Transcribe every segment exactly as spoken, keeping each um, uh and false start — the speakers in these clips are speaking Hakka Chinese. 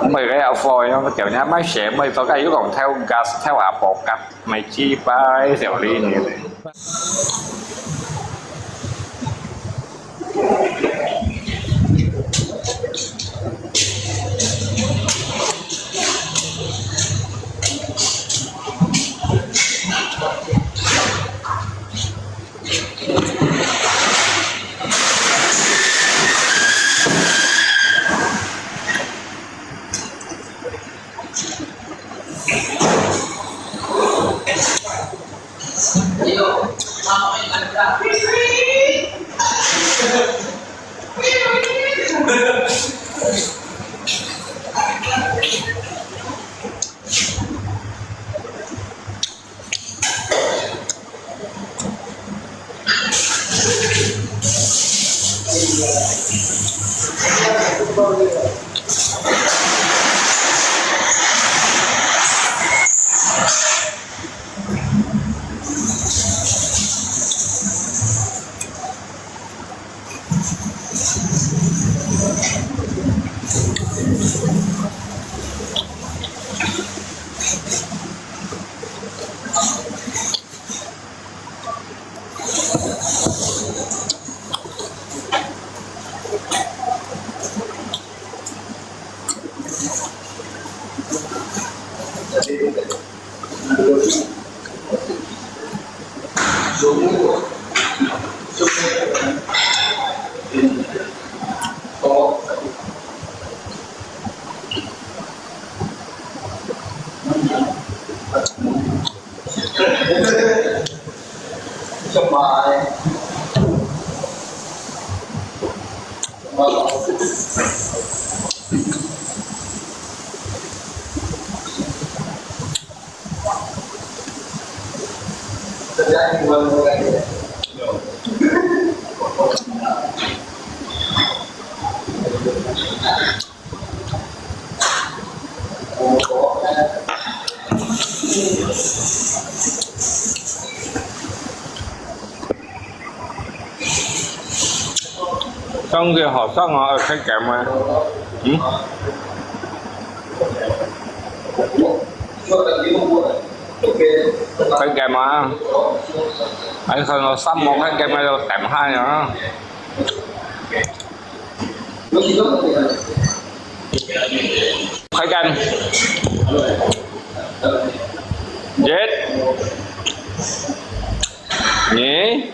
Mày cái áo phôi nó kiểu nhá, mày sẽ mày tao cái yuk kong theo gas theo áo bọc cắt mày chi pai theo lý này. Song cái họ song họ ở cái kém mà. Ừ? Cái kém mà. Anh không nó sắm một cái kém mà kém hai nữa. Khai kem. Jet. Nhị.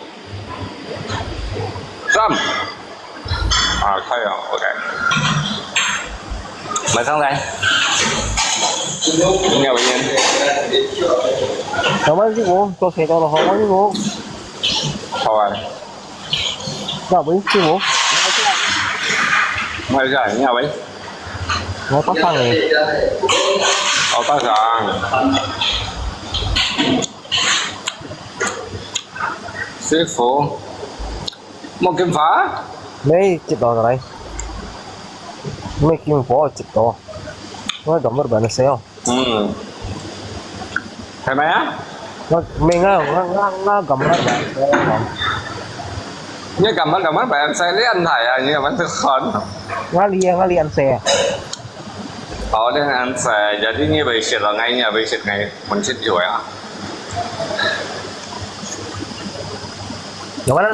Sâm. À, khai rồi, ok. Mời sang đây. Nghe bệnh nhân. Cảm ơn sư phụ, tôi sẽ cho là không có sư phụ. Thôi. Ngọc Vĩnh, sư phụ. Ngọc Vĩnh, Ngọc Vĩnh. Ngọc Bắc Thăng này. Ngọc Bắc Thăng. Sư phụ. Một kim phá? Mấy chục đô rồi đấy. Mấy kim phá chục đô. Nó đóng một bản sale. Hmm. Phải mày á? Ngã, ngã, ngã, ngã, ngã gambar ba? Ngã gambar, gambar ba, saya lihat lah ya, ini gambar tuh kan. Ngã li, ngã li ăn xe. Oh, lihat ăn xe, jadi ini berisi lah, ini berisi ngai, mencit juga ya. Yang mana?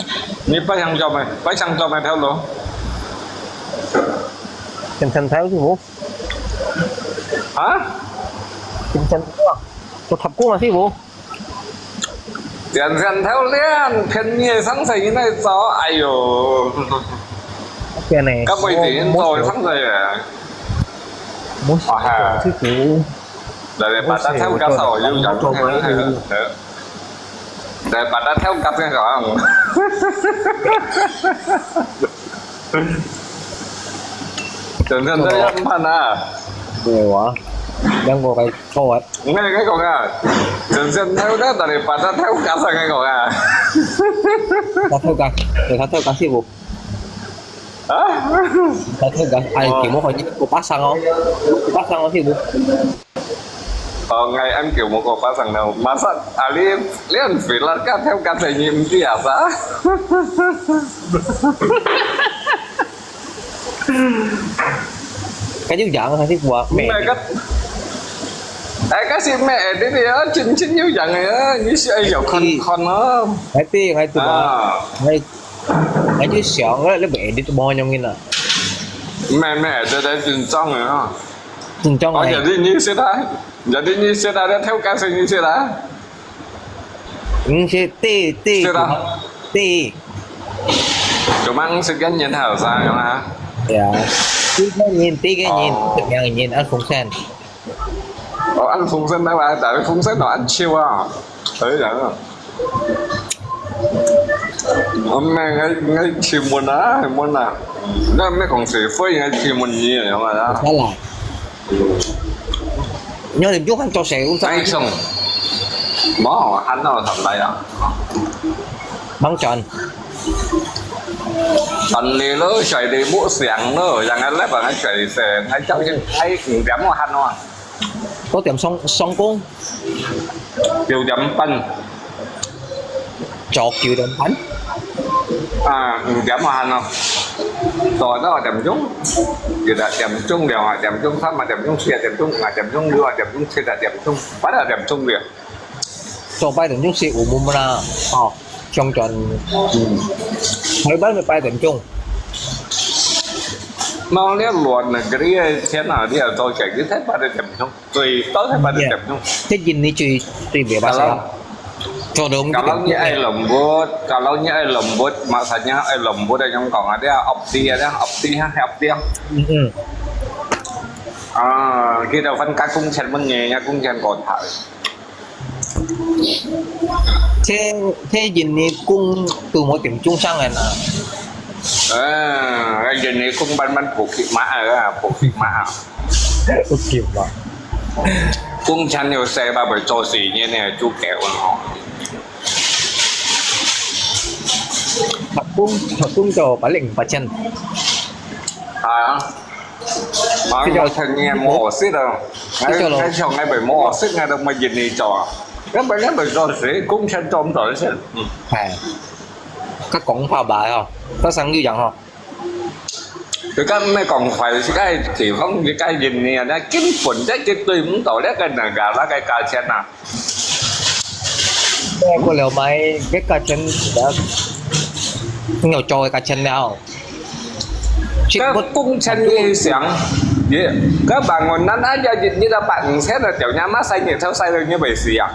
Ini pasang jam eh, pasang jam eh, tahu lo. Pasang tahu tu. Hả? Trên sân đúng không? Tôi thập cúng là sư phụ. Tiền sân theo liên, phiền nhiều sáng sớm như này sao? Ai dồi. Cái này. Các vị tiền tôi sáng sớm à? Muốn sư phụ. Để bà ta theo cả xã hội yêu dần. Để bà ta theo cặp cái không? Tưởng tượng tôi ăn pan à. Ủa? Đang có cái câu ấy. Nghe cái con à. Tưởng tượng theo đó, tại vì bà ta theo cả xã hội cái con à. Ta theo cả, để ta theo cả sư phụ. Hả? Ta theo cả, ai kiểu một khỏi như của bác sang không? Của bác sang không sư phụ? Ờ, ngày ăn kiểu một của bác sang đâu. Mà sao, à, liên, liên phi là cả theo cả trải nghiệm gì à, sao? 該有影還係話咩？毋係，該，哎，該係咩？你哋啊，真真有影个啊！你係愛有看看啊。，I think，I think，啊，I，I就想啊，你毋edit都無用个啦。咩咩，這在緊張个啊！緊張个。哦，有啲你識啊，有啲你識啊，你頭家係你識啊？毋係，對對，識啊。對。做麼識个人後生个嘛？對啊，第一个人，第一个人，哦什麼人？安風扇。哦，安風扇个嘛，但係風扇哦，安秋啊，可以啊。我咩，我我去問啊，問啊，那咩公司會應該去問你个嘛啊？好啦。你有點就換做誰？我哎，送，無，還有什麼呀？忙轉。但你咯，誰你無想咯，讓人來幫佢誰先，還叫佢，哎，五點我還哦，多點上上工，九點半。早九點半。啊，五點半咯，早到點鐘，一點鐘、兩點鐘、三點鐘、四點鐘、五點鐘、六點鐘、七點鐘、八點鐘了。早八點鐘係五點啦，哦，上轉，嗯，下班就八點鐘。那你亂了，這個天啊，你要早起，你才八點鐘。 最多係八點鐘。這印尼最最袂巴適啊。做到 Kalau 你愛 lembut, kalau 你愛 lembut, maksudnya 愛 lembut 个用講啊，你愛 opti 啊，你愛 opti 啊，opti 啊。嗯嗯。啊，佢就分加工錢問你，呀工錢過頭。這這印尼工都無點鐘上來啦。嗯，印尼工慢慢補給嘛啊，補給嘛啊。 不久嘛。工錢又細，嘛會做事呢，呢就夠了吼。白工白工就百零八千。啊，啊，比較我趁你無學識啊，比較老我想我會無學識，我都沒印尼做啊。根本就沒做事，工錢做毋到錢。嗯。哎，佢講法吧吼，佢生意樣吼。 佢講毋係講壞，這個地方，這個印尼啊，那根本就絕對毋到這個那個那個價錢啊。過了買，別價錢，你有做个價錢了。該工錢你想，也，該bangunan aja你你都百五千啊，掉你媽晒日頭晒到你會死啊！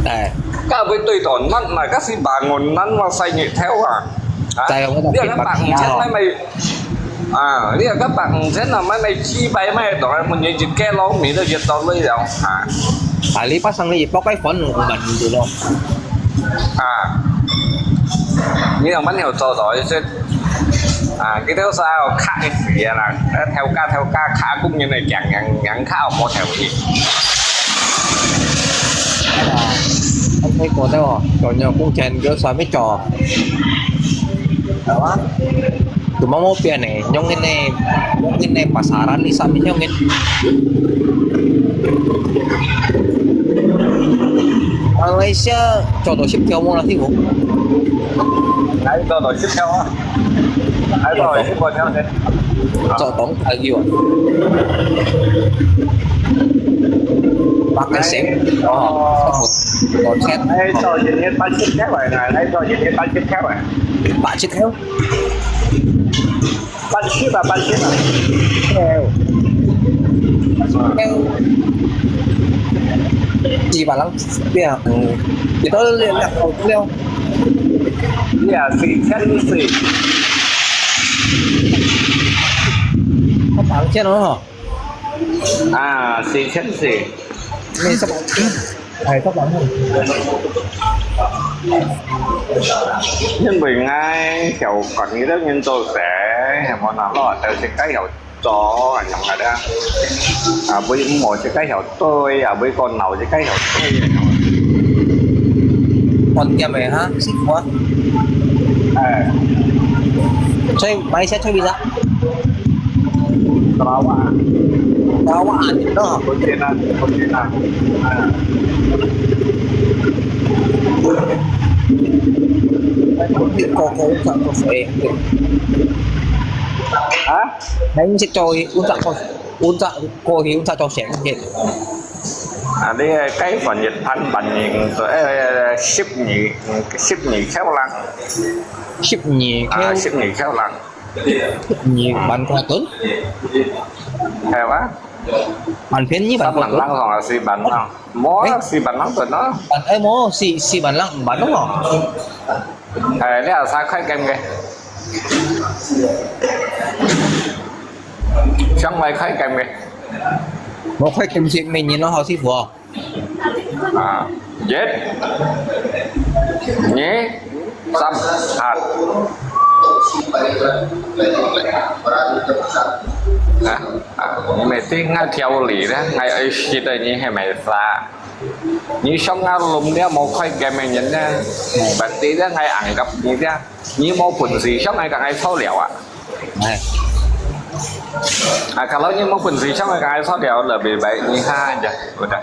哎，該會對到乜嘛，該係bangunan嘛晒日頭啊！啊在我的你有該百五千買買，啊，你有該百五千啊，買買雞排買，當然每日一個老米都一到累了啊！啊，你把生意包該款五萬五咯。啊，你有乜有做到一些啊，佢都係有卡一時啊啦，頭家頭家卡工人嚟講，人人卡無頭去。啊，我過到哦，做有工錢，佢上面做，係嘛？佢冇冇變呢，用个呢，用个呢，pasaran呢，上面用个。馬來西亞做到十條冇啦，係無？來做到十條啊！來做到十條先。做當大要啊。八個星，哦，我天，來做一日八十條啊！來做一日八十條啊！八十條。 八十啊，八十啊。幾百人，對啊，嗯，幾多兩兩口料？你啊，四千四。他房間哦，啊，四千四。没什么，哎，他房间。因為𠊎曉看你兜人做事，係無哪咯，就是該曉做，恁樣个啦。啊，會毋好就該曉對，啊，會講鬧就該曉對，恁樣。飯店个哈，師傅啊。哎，所以買一下，所以啥？知道啊。然後啊，你咯，不见了，不见了。啊，你个个个个谁？啊？你識做五十個？溫差過去溫差足細，OK。啊，你个雞飯一盤萬二，呃，十二，十二箍零。十二箍，啊，十二箍零。十二萬塊銀？係哇？蠻便宜，三萬零同啊，四萬零。無啊，四萬零銀咯。萬，哎，無，四，四萬零五萬咯。哎，你有啥開間个？想買開間个？我開間是每年咯，好師傅哦。 啊，一、二、三、下。啊，啊，你每天愛調理呢，愛愛食的你還沒啥。你想愛弄了無開間个人呢，問題呢，愛硬夾你呢，你無本事，想愛跟愛吵了啊。哎。啊，kalau你無本事，想愛跟愛吵了，lebih baik你哈，ya，udah。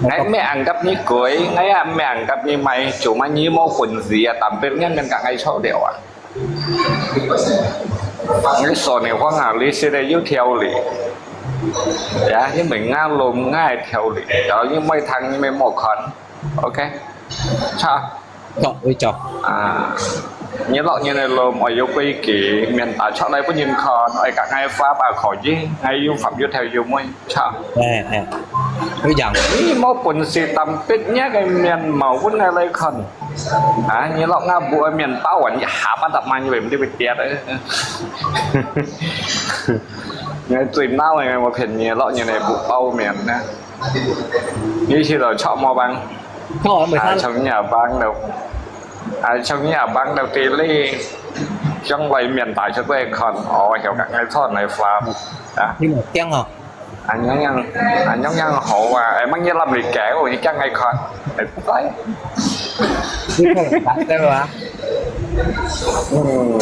𠊎毋係硬夾你貴，𠊎也毋係硬夾你賣，做麼你無本事啊？但別人人家愛吵了啊！你說你話啊，你現在有條理，呀，你問𠊎路，𠊎條理，然後你莫聽，你莫看，OK？差。 著，會著。啊，你落人个路愛有規矩，免打出來分人看，愛講𠊎話吧可以，𠊎有法律條有問，著。哎，哎，會講。你無本事，當別人个面貌分𠊎來看。啊，你落𠊎屋个面包啊，你下巴搭慢，你會毋知會跌个。𠊎最惱个，𠊎騙你，落人个屋包面呢。 你去了吵麼幫？吵啊，沒事。啊，從你阿幫了，啊，從你阿幫了地理，將來面大出來看，哦，曉得愛吵來發，啊。你莫驚哦。啊，恁樣，啊，恁樣好啊，哎，乜你諗你驚，你驚愛看，哎，不在。你看，對吧？嗯，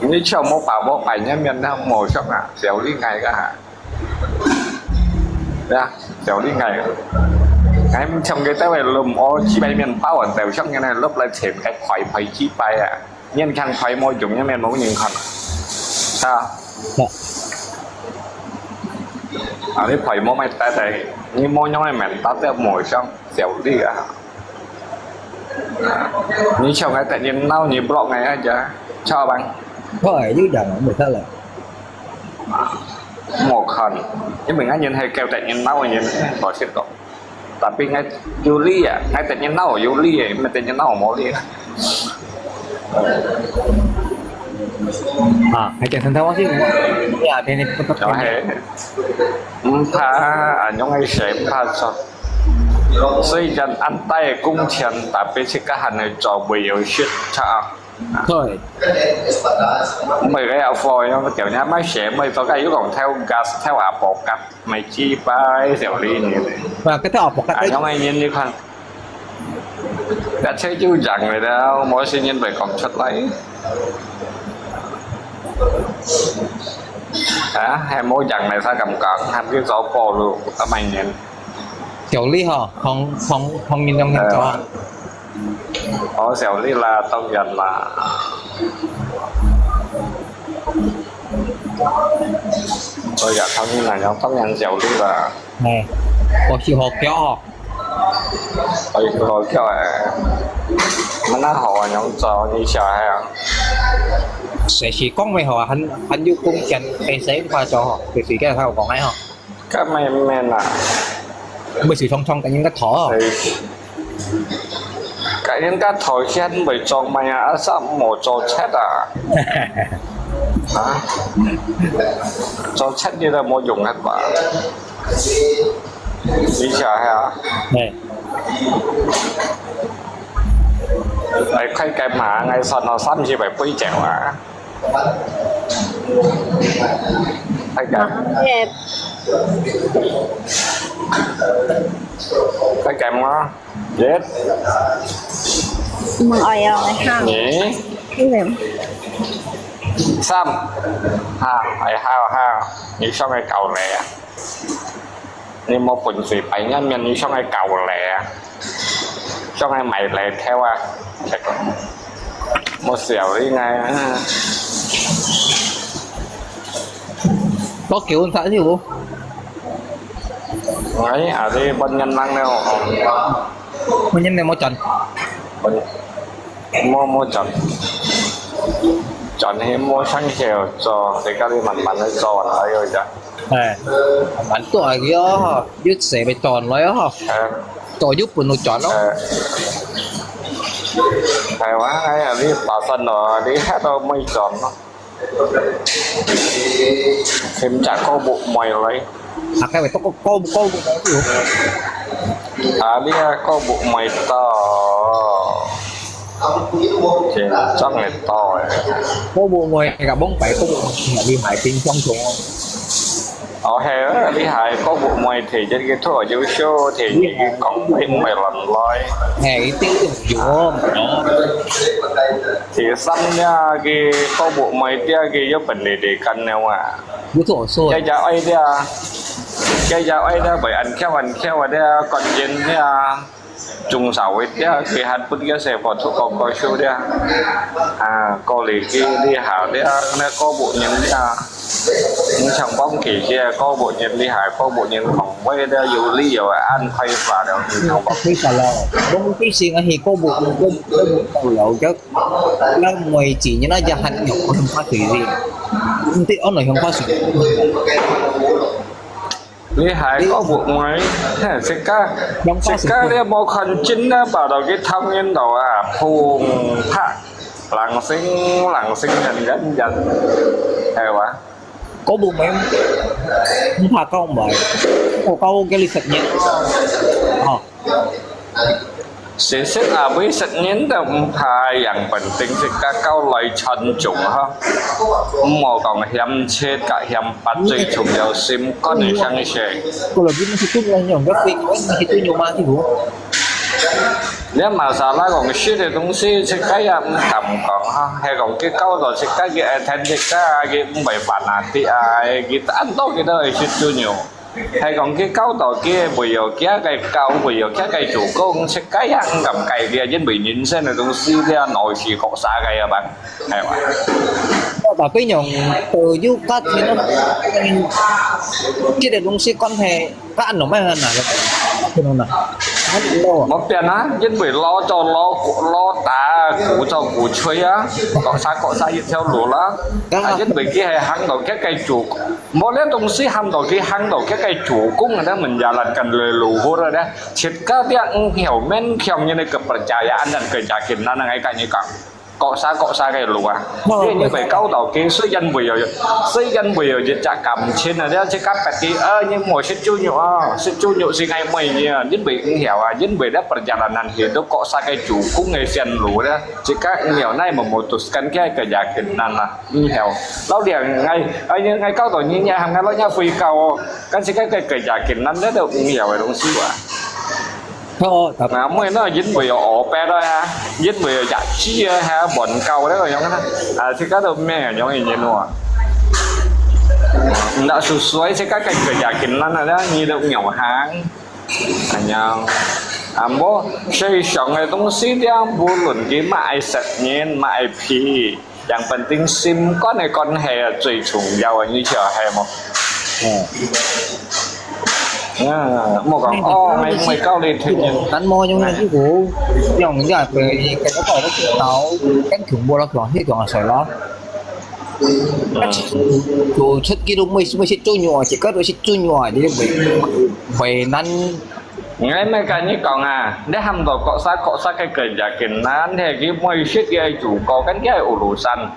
你就無把握，哎，你面那無上啊，小利害个哈。 呀，小利害。𠊎毋像佢兜个摎哦，幾百面包啊，就像佢那摎來切个排排幾排啊，人看排無用，人面無人看。啊。啊，你排無買帶帶，你無用个面包都無像小利啊。啊，你像𠊎得人惱，你block𠊎啊，就，吵吧。好啊，有樣啊，沒得了。 無看，因為𠊎人係較得人惱个人，老實講。Tapi𠊎有理啊，𠊎得人惱有理个，毋係得人惱無理啊。啊，還講成台灣話，你啊，天天不不。就係，毋怕，啊，用个事毋怕做。雖然恁大个工錢，tapi自家還係做，會有失差。 對。毋係該阿貨，樣條件買鞋，毋係做該有講偷gas，偷阿婆gas，買幾百條哩呢。啊，該偷阿婆gas。啊，樣个人你看，該車就贏了，無些人會講出來。啊，還無贏了，才敢講，還去做保路，啊，買人。 小利吼，同，同，同人兩人做啊。呃，哦，小利啦，當然啦。哎呀，當然啦，當然小利啦。哎，我是好叫哦。我是好叫哎。麼个好啊，樣做，你笑哎啊。誰是講咩好啊，很，很有貢獻，誰誰怕做吼，就是該他有講哎吼。 該毋係啊。毋係常常跟人家討。哎，跟人家討錢會做麼啊？啊，啥無做賊啊？啊？做賊你都無用个吧？你想下啊？哎。哎，開間嘛，𠊎算到三十會飛走啊。 大家，大家嘛，一，問愛要來哈。二，三，哈，愛好哈，你想愛搞咩啊？ 你無本事，擺人面你想愛搞咧啊？想愛買咧條啊？無笑你𠊎啊！ Có kiểu sao chứ hả? Ấy, à, đi bên ngân lăng nè, ồ. Bên ngân này mua chọn. Bên, mua, mua chọn. Chọn thì mua sáng chiều cho, thì các đi mặn mặn nó cho nó yêu chọn. Ê, mặn tua kìa, yết sẽ phải chọn rồi hả? Ê. Cho yết bún nó chọn đó. Ê. Hay quá, hay là đi bảo phần đó, đi hát đâu mới chọn đó. Thêm chả có bộ mày lấy. À, cái này có, có, có, có bộ mày chứ. À, đi à, có bộ mày to. Trên trong này to. Có bộ mày, cái bóng bay có bộ mày, đi hái pin trong chúng. Ờ, hè, đi hái có bộ mày thì trên cái thua, yếu số thì những cái cổng pin mày lầm loi. Hè, cái tiếng dùng dùa mà nó. Thì sắm nha, cái có bộ mày tia cái yếu bẩn để để căn nèo à. Bố thổ sôi. Cái giá ấy đi à. Cái giá ấy đi à, bởi ăn khéo ăn khéo à đi à, còn yên đi à. Chung sào ấy đi à, cái hạt bút kia sẽ bỏ thuốc có có số đi à. À, có lì kia đi hả đi à, nó có bộ nhân đi à. Những thằng bóng kì kia có bộ nhân đi hả, có bộ nhân phòng với đi à, dù lý dù ăn khuây phá được những thằng bóng. Không phải là, đúng cái gì ngay thì có bộ, có, có bộ tàu lậu chứ. Nó mười chỉ như nó gia hạn nhập không có gì gì. Không thích ổn rồi không có sự. Lý hại có bộ mày, ha, sẽ cá, sẽ cá đi mua khăn chín đó, bảo đầu cái thông nhân đầu à, phùng phạ, lặng sinh, lặng sinh dần dần dần, hay quá. Có bộ mày, không phải có mày, có có cái lịch thực nhé. Ờ. Sẽ xếp à với sạch nhến đâu, phải yang bình tĩnh thì cá cáo lời chân chúng ha. Mò còn hiểm chết cả hiểm bắt, truy chúng yêu sim con này sang sẽ. Cô là biết nó thì cũng là nhỏng gấp cái, nó thì tôi nhiều mà thì hú. Nếu mà xả lá còn shit thì cũng xí, sẽ cái ăn tầm còn ha. Hay còn cái cáo rồi sẽ cái cái ai thành thì cái cái cũng bày phản à thì ai cái ăn đâu cái đó shit chú nhiều. Hay còn cái cáo tàu kia, bây giờ kia cái cáo, bây giờ kia cái chủ công, sẽ cái ăn gặm cái kia, chính vì nhìn xem là東西kia, nội thì có xa cái à bạn. Hay mà. Có cả cái nhỏng từ du cắt thì nó, cái đấy cũng sẽ quan hệ, cái ăn nó mới hơn là, cái nó là, nó lâu à. Một tiền á, chính vì lo cho lo, lo ta, cũ cho cũ chơi á, có xa, có xa theo lũ lá. À, chính vì kia hay hăng đầu cái cái chủ 無這東西喊到佢行到佢个主公啊，咱問也難跟來路好了咧。自家這毋曉勉強人个percaya，恁樣个也艱難啊，𠊎跟你講。各儕各儕个路啊，你你會搞到佢，雖然會有，雖然會有一隻感情啊，這自家別个啊，你莫食豬肉啊，食豬肉係𠊎妹呢，你會毋曉啊，因為這perjalanan hidup各儕个主公个線路咧，自家毋曉，𠊎memutuskan佢个也艱難啊。 毋曉。老娘，𠊎，𠊎，𠊎教導你，你還𠊎老娘會教哦。但是該个个也艱難，這都毋曉个東西啊。哦，啊，妹呢，因為有學白了呀，因為有日子啊，還有問教了个樣啊，啊，自家都咩樣个人哦。那所以自家个个也艱難啊，你都毋曉行。 恁樣。啊，無，世上个東西咧，無論佢麼个實現，麼个屁，yang penting心肝个關係啊，最重要个，你曉得係無？嗯。嗯，莫講，哦，𠊎，𠊎教你聽。咱無用个，用个，佢，佢，佢，佢，佢，跟全部落去，去講啊，誰咯？ 做出去都會，會食豬肉啊，自家都食豬肉啊，你會，會難。𠊎毋係跟你講啊，你喊到各儕各儕个个也艱難，係佢會食个主角，跟佢urusan。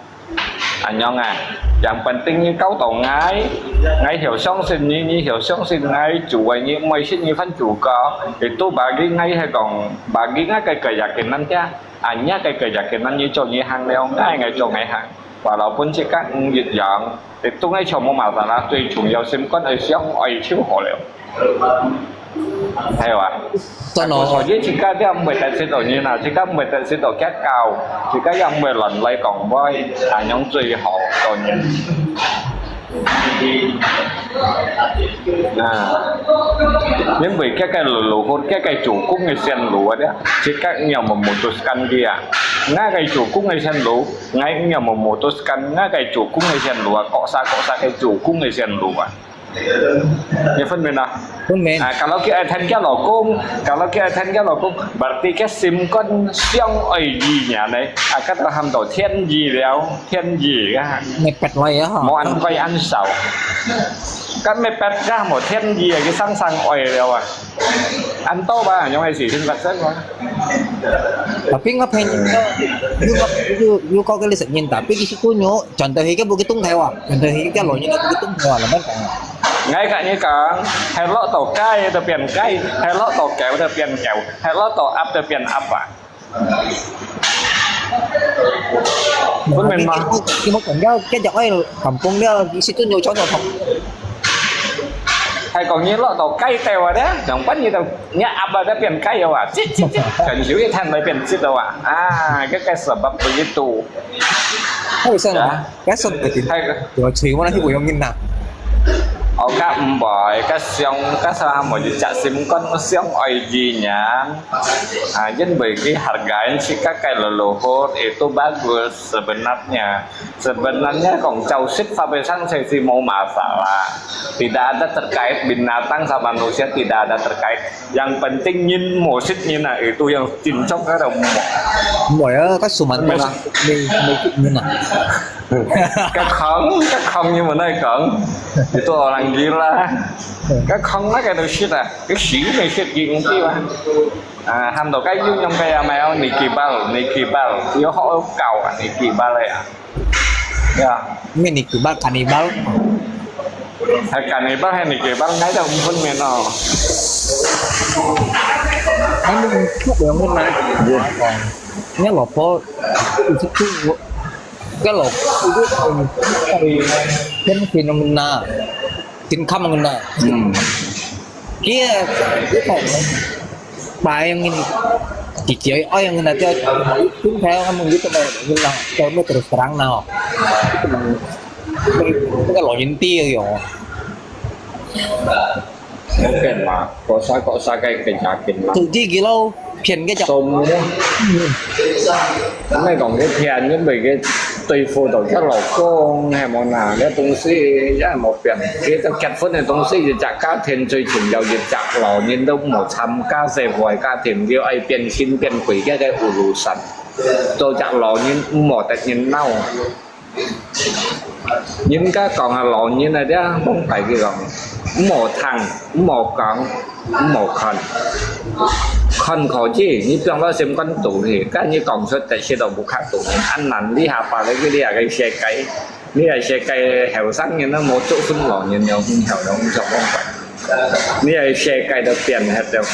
恁樣啊，yang penting你教導𠊎，𠊎曉相信你，你曉相信𠊎，做為你會食你番主角，itu bagi𠊎係講，bagi𠊎个个也艱難个，啊，你个个也艱難，你做你行了，𠊎，𠊎做𠊎行。 Walaupun自家毋一樣，亦都係全部masalah，最重要心肝愛相愛就好了。係哇？真哦。所以自家也毋會得罪到人啊，自家毋會得罪到結交，自家也毋會亂來講話，恁樣最好做人。啊，因為這个路，路，這个做工个線路啊，自家也無，無做干嘅啊。，ngagai做工个線路，ngai又無memutuskan，ngagai做工个線路啊，各儕各儕个做工个線路啊。你分明啊？分明。啊，kalau佢愛跈佢老公，kalau佢愛跈佢老公，berarti佢心肝相愛意念呢，啊，佢都喊做天意了，天意啊。Mepet來啊，無恁快恁少。Kan mepet kah，無天意啊，佢生生愛了啊。恁多吧，樣个事情發生啊。Tapi ngah pengen you, you, you có cái lý do nhìn, tapi di situ nyo, contoh cái bukit tungkai wa, contoh cái lo nyo bukit tungkai wa, laban kan. Ngai kak ni kang, helok to kai to pian kai, helok to keu to pian keu, helok to ap to pian ap ah. Pun men mah. Ki mo kan ya, cái giặc ấy kampung dia di situ nyo chó nyo thong. Hay còn như lọ tàu cay tèo à đấy, chẳng bắt như tàu nhá ập vào đã biển cay rồi à, chít chít chít, cần hiểu cái thằng đấy biển chít rồi à, à cái cái sebab begitu. Hay sao? Cái sao? Hay. Yo ching mana hibu yong ngin na. Ôi, các ông bòi, các sông, các sao hàm một chữ chặt sim con sông ơi gì nhá. À, dân bởi cái hạt gái chỉ các cái lò lò hốt itu bagus sebenarnya. Sebenarnya kong cau sit fabesan sesi mau masalah. Tidak ada terkait binatang sama manusia, tidak ada terkait. Yang penting nyin mau sit nyin nah, itu yang cincong ada mau. Mùi á, có sùm mặn mùi, mùi, mùi mặn à? Cái không, cái không như mà nói không. Itu orang gila. Cái không nói cái nó shit à, cái xỉu này shit gì cũng tiêu à. À, hàm đồ cái dụ như cái à, mày ơi, Nikki Bell, Nikki Bell, yêu họ cao à, Nikki Bell à. Ya. Mày Nikki Bell, cannibal. Hay cannibal hay Nikki Bell, ngay đâu cũng phân miền nó. Anh đừng chụp được không mà. Nhớ lọ phô, cái lọ, cái phenomena, tin khăm ngân à. Kia, kia phải. Bài yang ini, chỉ chỉ ai yang ngân à, cho, tin theo kamu gitu, ngân à, cho mới terus terang nào. Cái lọ nhìn tia rồi. Có cái mà, có sai, có sai cái, cái nhà kinh mà. Tự chỉ ghi lâu, phiền cái chọc. Sông nhá. Mày còn cái phiền, nhưng mà cái 對付到佢老公，係無哪个東西，也無變。其實結婚个東西，一隻家庭最重要，一隻老人都無參加社會家庭，佢愛變心變鬼，該个urusan。做隻老人，毋好得人惱。人家講啊，老人啊，這樣講，佢講，毋好聽，毋好講， 莫看。看可以，你放到心肝肚裡，該你講出這些都毋客肚裡。恁難，你下把你个你个世界，你个世界後生人都無做分老人，有分後有分做方法。你个世界都變忒了。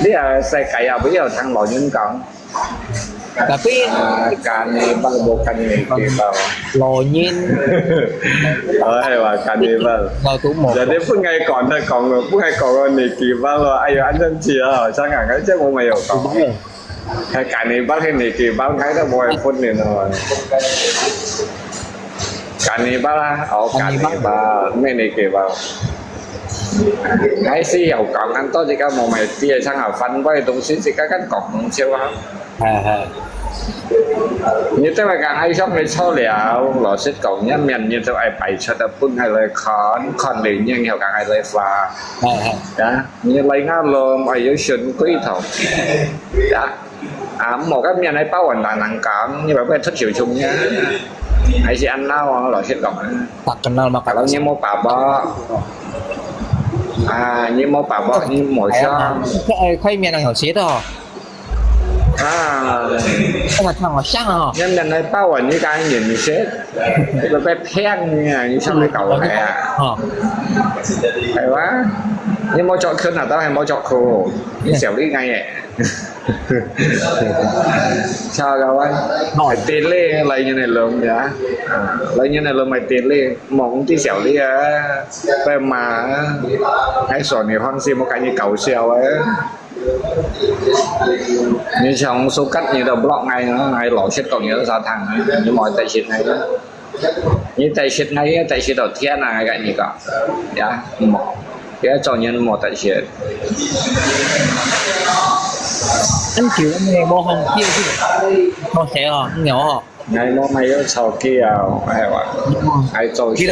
你个世界也毋要聽老人講。 Tapi啊，cannibal bukan Nikki Bell。老人。哎，話cannibal。老都無。Jadi分𠊎講，佢講，分𠊎講個Nikki Bell咯。哎喲，恁樣子啊，香港人真係無有講。係cannibal，係Nikki Bell，佢都無會分你咯。Cannibal啊，哦，cannibal，cannibal，咩Nikki Bell？𠊎係有講，恁多自家無買啲，像啊，番位東西，自家敢講笑啊。 係，係。你對𠊎講，𠊎想你錯了，老實講，你面你都愛擺出來分𠊎來看，看了你後講𠊎來話。係，係。呀，你來𠊎咯，𠊎有選舉頭。呀，啊，無个面來包穩大能講，你會不會出小眾呀？還是恁鬧啊，老實講啊。Tak kenal maka。Kalau你無把握，啊，你無把握，你無想。哎，可以面上有寫的哦。 啊，哎呀，看好像哦。人人來包啊，你講認識，你個被騙你啊，你上來搞我啊？哦。係哇？你無著褲啊，當然無著褲，你小力眼耶。笑个哇，哦。係地理，來人來弄呀，啊，來人來弄係地理，望啲小力啊，被罵啊，還說你放心，我跟你搞笑啊。 你想sukat你都block𠊎啊，𠊎老實講你都啥聽啊，你莫再信𠊎啊。你再信𠊎，你再信到天啊，𠊎跟你講，呀，莫。這種人無得選。恁久，恁久無放假去，好勢哦，恁久哦。𠊎無買有手機啊，哎呀，愛做事。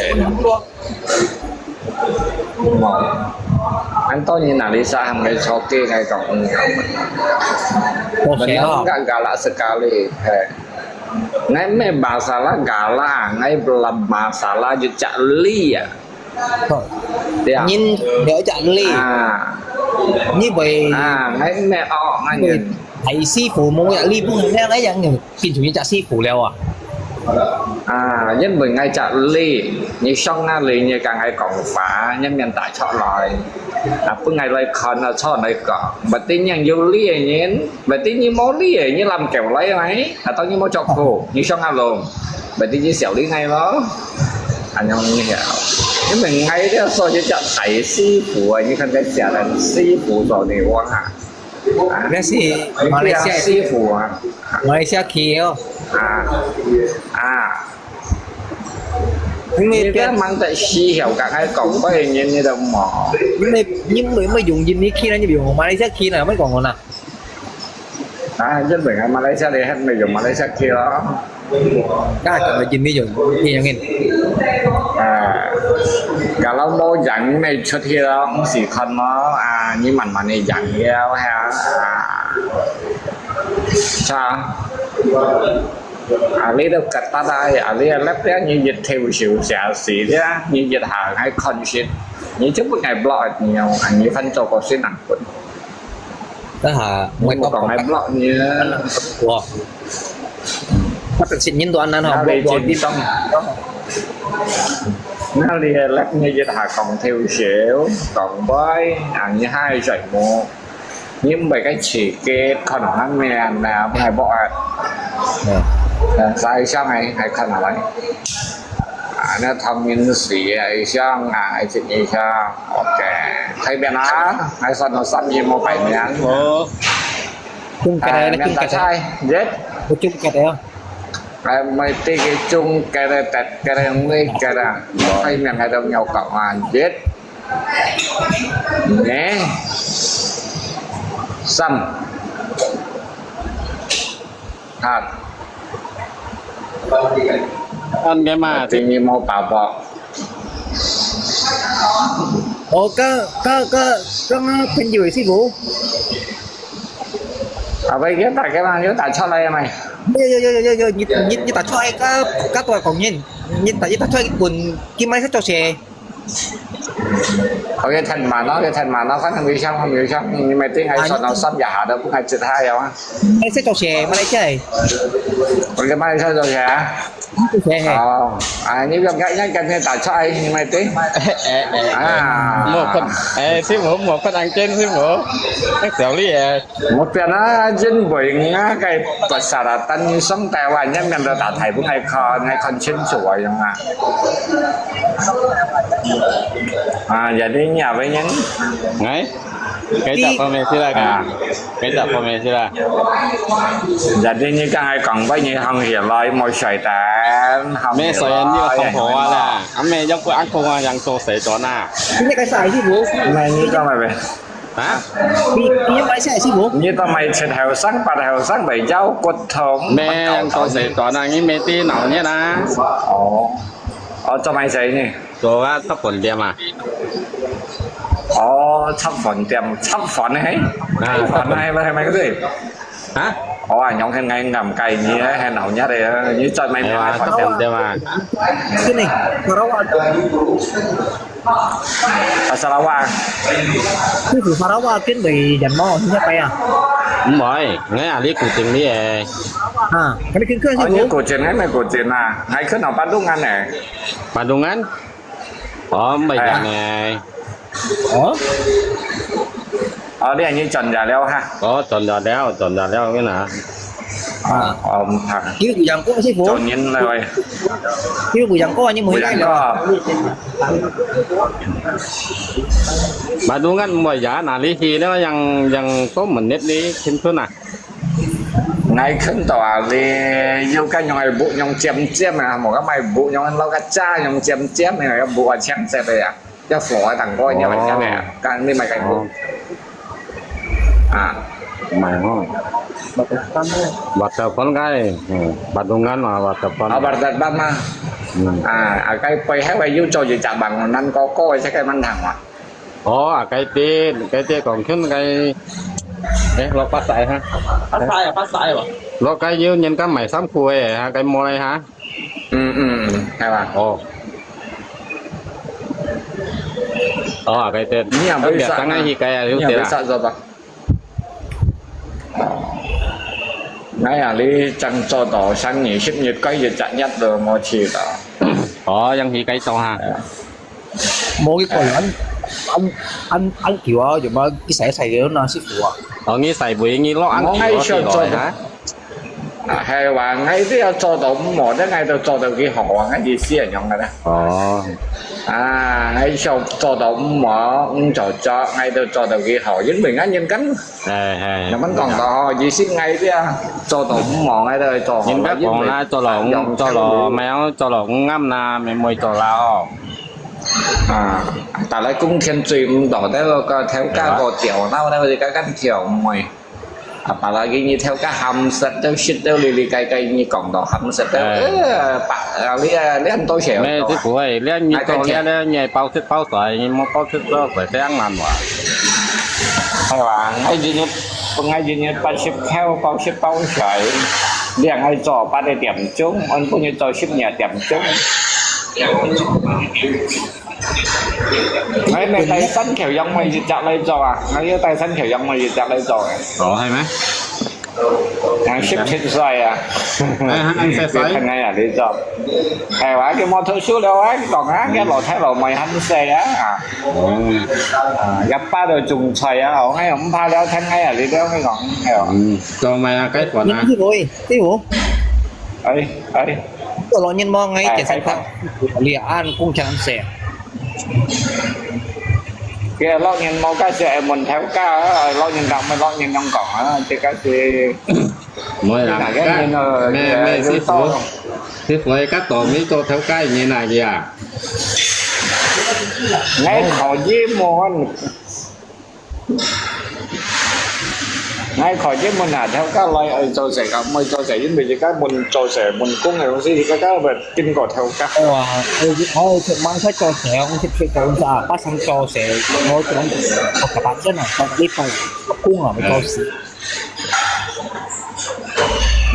無，恁多人哪裡使喊𠊎手機，𠊎講毋好。好勢哦。Benar, galak sekali, hei. Ngai meh masalah galak, ngai belum masalah je cak li ah. 哦，對啊。人了一隻力，啊，你會，啊，𠊎毋係哦，𠊎你會人。大師傅無一力，不能那樣，變成一隻師傅了啊。啊，因為𠊎隻力，你上哪裡，你跟𠊎講話，你面打出來，啊，分𠊎來看啊，出來講，berarti你有力个人。 Berarti你無力个，你攬狗來个，atau你無著褲，你想啊咯，berarti你笑你𠊎咯。恁樣你曉，因為𠊎這所以叫大師傅啊，你看這寫的師傅做你話啊，啊，那是馬來西亞，師傅啊，馬來西亞去哦。啊，啊。 因為你這樣忙得死，曉得還講話个人你都無。因為，因為，因為用印尼去呢，你用馬來西亞去呢，乜講我啦。啊，因為馬來西亞你還沒有馬來西亞去咯。啊，講到印尼用，印尼用印。啊，kalau無人，你出去咯，毋使看咯，啊，你慢慢个人了，係啊，啊，係啊。 啊，你都ketat啊，啊，你啊，lep啊，你一條手寫字啊，你一下還看識，你就不愛block你哦，啊，你翻做個新人本。等下，你莫講還block你啊。我，我等先人都安安好，那你我，我，真當，那你啊，lep你一下講條手，講歪，啊，你還在無？ 你毋會个刺激，看下面啊，還無啊。嗯。呃，再上來，還看下來。啊，那唐明時啊，一上啊，一一上，OK。睇邊啊，還算到三月無擺面。哦。中間个，啊，中間个。面大菜，一。我中間个哦。哎，每一個中間个，特間个，每個啊，睇面還都有講啊，一。 Nè. Sam. Hat. Ăn cái mà. Tình yêu màu bảo bọc. Ủa, có, có, có, có朋友也是無？啊，喂，你打開嘛，你打出來嘛。有，有，有，有，有，你，你，你打出來，該，該多少公斤？你打，你打出來一本，佢買係做事。 OK，聽慢咯，OK，聽慢咯，反正有聲，有聲，你咪聽，係算到三日下都不該接下有啊。哎，這做事，馬來西亞。我个馬來西亞做事啊？做事嘿。哦，啊，你不要跟，要跟他打出来，你咪聽。哎，哎，哎，啊。莫困，哎，師傅，莫困，安健，師傅。哎，小麗，哎。 無變啊，因為𠊎个persyaratan上台灣，人面都打大分𠊎看，𠊎看清楚啊，樣啊。啊，jadi你apa人？哎，kau tak pernah sila kan? Ah. Kau tak pernah sila. Jadi你剛才講過你行起來無水膽，行起來。Meh, saya ni orang Pahang lah. Ame, yang ku aku yang tu saya tu na. Ini kan saya ni, Bu. Nah, ini kan apa? Ha？你，你買啥係無？你都買七後生、八後生，買腰骨痛。Meh，到時段啊，你買啲鬧熱啊。哦，哦，做麼事呢？做啊，插粉店啊。哦，插粉店，插粉嘿，啊。插粉嘿，係咪嗰啲？ 哈？哦，恁樣係𠊎，𠊎毋介意，你係鬧熱个，你再買，哎呀，買飯店。插粉店啊。Sini, Sarawak. Ah, Sarawak. Sini Sarawak kan dari Janmo, sini apa ya?唔係，𠊎啊，你古晉个。啊，kami kan kan sini. Oh，你古晉，𠊎毋係古晉啊，𠊎去到Bandungan呢。Bandungan？哦，毋係人呢。哦？ 哦，你係轉來了哈？哦，轉來了，轉來了，你哪？啊。哦，毋怕。佢有人講，師傅。做人來喂。佢有人講，你問佢了。Bandungan，毋會呀，哪裡去呢？Yang，yang多門列呢，青春啊。𠊎看到啊，你有个樣个布，樣尖尖啊，無个買布，樣老个渣，樣尖尖个，布啊，青色个呀。一火个蛋糕，你買下未啊？哦。該你買个無？哦。啊。買吼。Waterfront該，嗯，Bandungan嘛，Waterfront。啊，Waterfront嘛。嗯。啊，啊，該背後个又做一隻Bangunan Koko，這个蠻長嘛。哦，啊，該啲，該啲講緊該，誒，落巴塞哈。巴塞啊，巴塞啊。落該有人家買衫褲个，哈，該無咧哈。 嗯，嗯，嗯，係嘛？哦。哦，該啲，你也會殺啊？你也會殺做吧？哎呀，你正做到三月、十月，該一隻月都無去到。哦，樣去該做哈。哎呀。無去過，恁，恁，恁，恁久啊，有無？一洗一洗个，那師傅啊。哦，你洗會，你落恁久啊，我愛想做的。去來哈？ 啊，係話，𠊎都要做到毋好，但𠊎都做到佢好啊，𠊎意思係恁樣个啦。哦。啊，𠊎想做到毋好，毋做作，𠊎都做到佢好，因為𠊎人跟，哎，哎。人們講到吼，意思𠊎都要做到毋好，𠊎都會做好。人家講啦，做到，做到，毋好做到毋啱啦，毋會做啦哦。啊，但係工錢追毋到，但係個頭家個調，那我那個就剛剛調，毋會。 Apalagi你頭家喊食到食到哩哩該該，你講到喊食到，哎。呃，把，啊，你啊，你很多錢。沒，這不會，你，你做，你，你包食包睡，你莫包食包睡，這樣難哇。係吧？𠊎一日，𠊎一日八十塊，包食包睡，你愛做八個點鐘，𠊎分你做十二點鐘。 𠊎買帶山口洋梅一隻來做啊，𠊎有帶山口洋梅一隻來做誒。哦，係咩？𠊎十七歲啊。哎，還恁細歲？你看𠊎啊，你做。哎，𠊎个摩托車了，𠊎講啊，个老太老妹還細啊。哦。啊，一把都種菜啊，𠊎又毋怕了，聽𠊎啊，你了，你講，哎喲。嗯，做麼啊，該款啊？你，你會，你有？哎，哎。 有老人無？𠊎健身房，哎，哎，你啊，恁工錢細。佢老人無，該時愛問頭家啊，老人家問老人樣講啊，這个係，無啦，哪个人啊，該，沒，沒，這个師傅，師傅，該到尾做頭家个人啊，佢啊。𠊎可以問， 𠊎可以問啊，頭家來愛做事，敢毋愛做事，因為自家問做事，問工个東西，自家該會經過頭家。哎呀，我，我，我，我，我做事，我做事，我做事，我做事，我做事，我做事，我做事。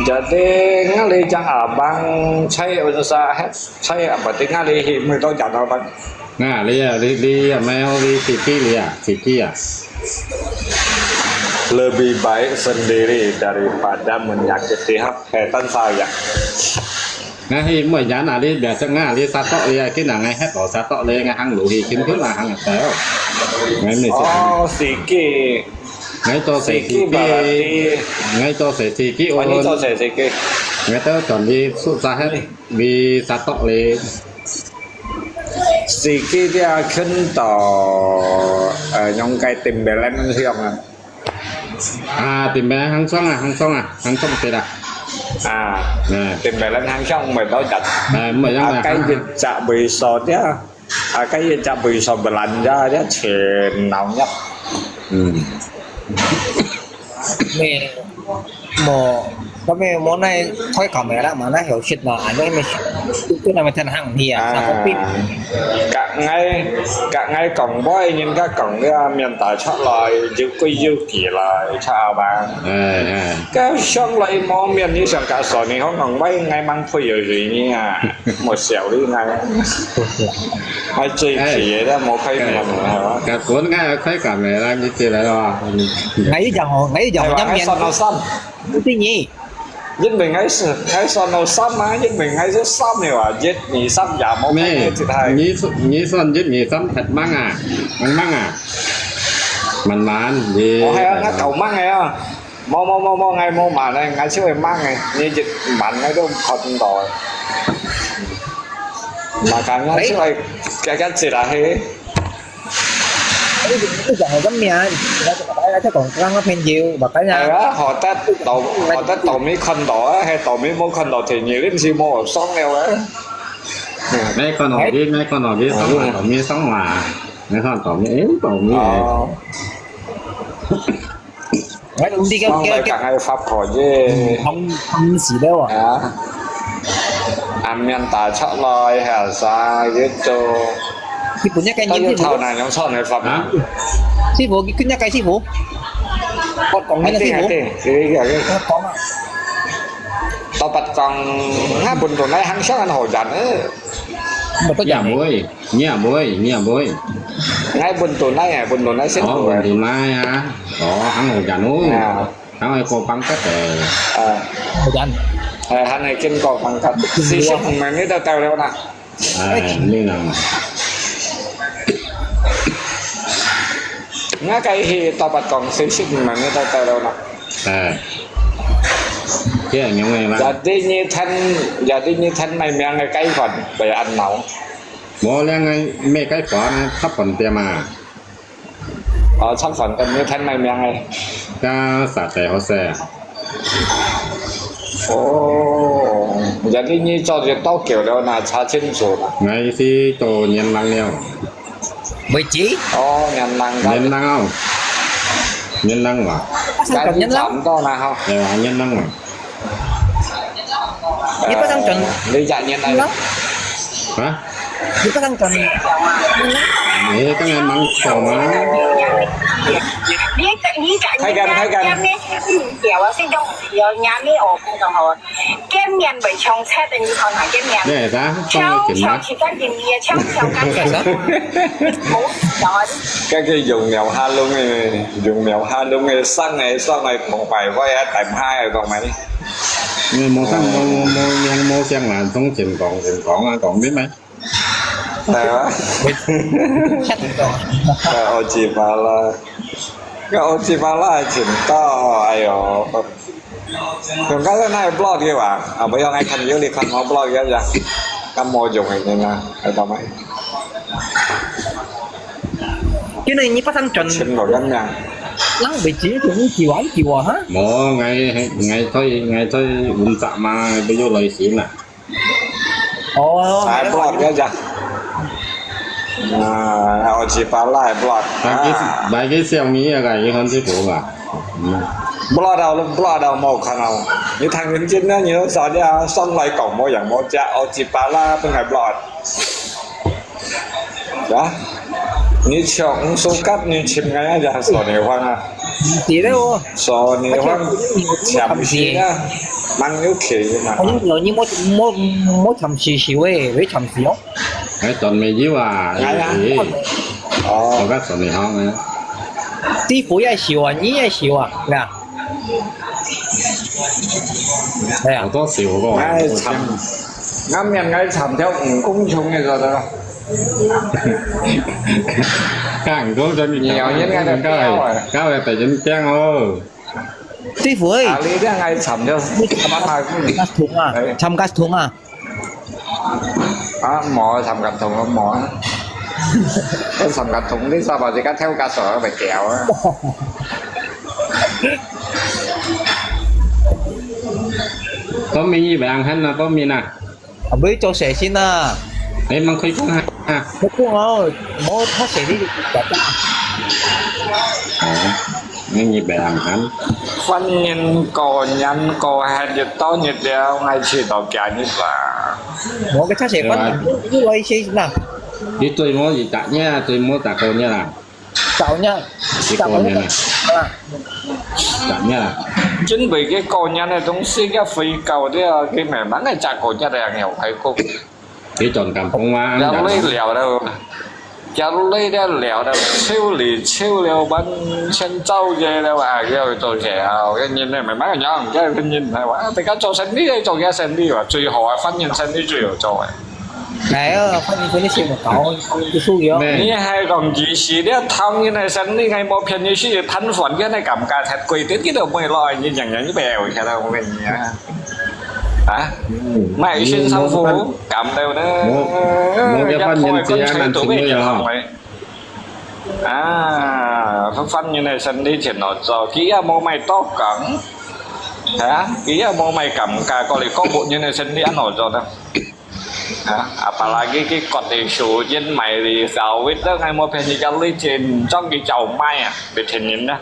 Jadi, ngalih cang abang cai unsa het cai apa ti ngalih hi mui to jano bang. Nah, lia, li, li, ya, mai, li, tiki, lia, tiki, ya. Lebih baik sendiri daripada menyakiti hati saya. Ngai hi mui yan a li, biasa ngai li satok li, kina ngai het lo satok li, ngai hang lu hi, kim kim la hang teo. Ngai mi si. Oh, siki. Ngai to se siki. Ngai to se siki. Oh, ni to se siki. Ngai to chọn li su sa het, li satok li. Siki dia khun to, eh, yong kai tim belen hiong a. À, tìm bé Hăng Xuân à, Hăng Xuân à, Hăng Xuân Việt à. À, à, tìm bé lên Hăng Xuân mười tao chặt. À, mười tao à, cái Hăng. Dịch chặt bùi sò chứ. À, cái dịch chặt bùi sò bờ lạnh ra chứ, thì nóng nhất. Ừ. Mẹ, mò, có mẹ món này thôi cả mẹ đã mà nó hiểu shit mà, anh ấy mẹ shit. Cái này mẹ thân hăng thì à, sao không biết. À, cả ngày, cả ngày cộng với những cái cộng cái miền Tây chắc là dư cái dư kỳ là sao bạn. Ờ, ờ. Cái sống lại món miền như sao cả sỏi này không còn mấy ngày mang phui rồi gì nhỉ à. Một xẻo đi ngày. Hay chỉ chỉ đó một cái miền hả? Cả cuốn ngay là khuấy cả mẹ đang như thế này rồi. Ngày giờ họ, ngày giờ họ nhắm miệng. Sao nó xăm? Cái gì? Nhất mình ngay sự, ngay sao nó xăm mà, nhất mình ngay rất xăm này à, giết nhị xăm giả một cái này thì hay. Nhị, nhị xuân giết nhị xăm thật mắng à, mắng mắng à. Mặn mặn, gì. Ủa, hay á, nó cầu mắng này á. Mò, mò, mò, mò, ngay mò mà này, ngay chứ mày mắng này, nhị giết mặn ngay đâu còn rồi. Mà cả ngay chứ mày, cái cái gì là hay. Cái gì, cái gì là gắn mẹ, nó có phải là cái còn căng nó phen nhiều, mà cái nhà. Hay á, họ tết tổ, họ tết tổ Mỹ khăn đỏ á, hay tổ Mỹ mô khăn đỏ thì nhiều đến gì mô ở sóng nèo á. 你看到佢，你看到佢，上來到面上啊，你看到面，誒，到面。哦。你个，你个，上來講還發破耶。嗯，同，同時了啊。啊。暗面打出來，還有啥，佢做，你本來該人係無？到底頭那樣上來發啊？師傅，佢本來該師傅？我講緊个師傅。係，係，係，係，係。我講啊。到八講，那本來行上很好賺的。 也毋會，你也毋會，你也毋會。𠊎本土來啊，本土來先哦，做啊。本土來啊。哦，行好人哦。啊。行去過bank卡的。啊。好人。哎，還去經過bank卡，四十五萬你都到了啦。哎，你人。𠊎該去到八講四十五萬你都到了啦。 哎，這樣个嘛。Jadi你趁，jadi你趁賣命个雞飯，會恁惱。無，兩个賣雞飯啊，插飯店啊。哦，插飯店你趁賣命个。該啥仔好食啊？哦，jadi你做就多久了呢？查清楚啦。𠊎係做年零了。 未知。哦，年零个。年零哦。年零哇。八三轉年零。差毋多啦吼。哎呀，年零啊。你八三轉。呃，你幾年零？啊？你八三轉年零？你當然忙死嘛。你，你，你，太監，太監。見面會像賊个，你看下見面。你係啥？唱，唱，唱，唱，唱，唱，唱，唱，唱，唱，唱，唱，唱，該个用苗下弄个，用苗下弄个，生个，生个，講壞話啊，大牌个，講咩？你無生，無，無，無，無聲啊，總先講，先講啊，講咩咩？ 係啊。該奧吉巴拉，該奧吉巴拉還真多，哎喲。用該个那个block个吧？啊，不用，愛看有你看我block个呀。該無用个呢，愛到咩？今日你八三轉。尋到人呀。人未知，你幾晚幾晚哈？無，𠊎，𠊎在，𠊎在運作嘛，不要來信啊。 哦，哎，block个呀。啊，奧吉巴拉block。啊，來个小米啊，該一看就無啊。嗯。Block到，block到無看到。你聽認真啊，你都知啊，上來講無樣無價，奧吉巴拉分佢block。啊？你唱，你手夾，你尋个呀，索尼方啊。 毋係咧哦。索尼方暫時啊，蠻有趣个嘛。哦，你，你莫，莫，莫暫時收誒，會暫時哦。哎，轉尾有啊，哎呀。哎，哦。我甲索尼方啊。師傅也收啊，你也收啊，係啊。哎呀。我都收過。哎，慘，難免愛慘條五公斤个，知道吧？ 看，講真，你講，你講，搞个，搞个，白人驚哦。師傅誒，啊，你這樣還慘就，你參加，參加通啊，哎。參加通啊。啊，無參加通啊，無啊。我參加通，你啥物事甲跳甲索啊，袂掉啊。當面一百行啊，當面啊。 啊，毋好做事先啊。哎，吂開講啊。啊。我講哦，無較細你就講啊。哦，你你別人喊。歡迎過年過節，日到日了，𠊎遲到幾日啦。我个較細，對啊。反正你來先啦。你對無一隻月，對無逐個月啦。 十月，十月啊。十月啊。準備个過年个東西个肥膏个，佢慢慢个再過年个，有排骨。佢轉感冒啊，有累了了，有累了了，抽離抽了，完全燥热了啊，要做起啊，我跟你讲，慢慢个养，要跟你讲，哇，大家做生意，做个生意哇，最好啊，饭店生意最好做啊。 哎呀，反正你先搞，你就输了。你還講幾時？你討人个生理，你無騙你去攤販，你那感覺太貴，你都買落，你樣樣你不要下來，我跟你講啊。啊？嗯，買一身衫褲，你無，感到呢，無，無个半年節啊，人都買一樣來。啊，反正个生理全好做，佢也無賣多講，啊，佢也無賣感覺，過來講別人个生理安好做呢。啊，apalagi佢割地樹，因為你搞white都係無便宜，叫你錢裝佢就賣啊，你便宜啦。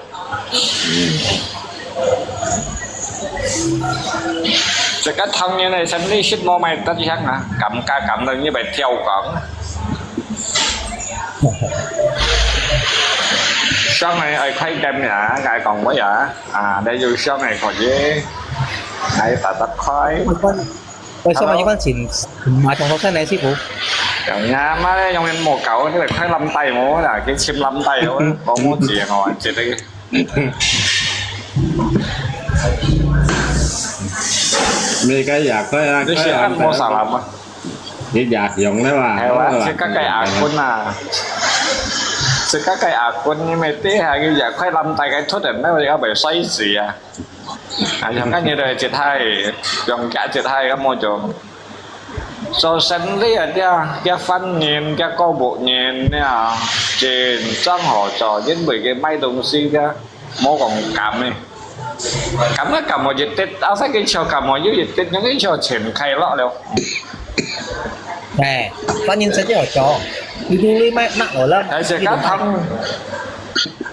這個唐人个生理食無賣得香啊，減價減到你會跳光。上來愛快點呀，愛講話呀，啊，你有上來可以，愛打打開。 為什麼一般錢買當多錢呢，師傅？有呀，媽咧，用人無搞，你來開藍帶無啦，佢簽藍帶無，我無錢哦，這個。你該也開啊，你是按摩沙拉嗎？你也用了吧？係哇，這個該阿坤啊，這個該阿坤，你咪底下佢也開藍帶，佢突然咧，我要被摔死啊！ 啊，像今日就係節日，放假節日，咁我就做生理啊，這，這番人，這果木人，這，真正好做，因為佢賣東西个，無講減个。減啊減我一滴，啊，使佢笑減我又一滴，用佢笑錢開落了。哎，番人真正好做，你都你買拿我了，但是佢通，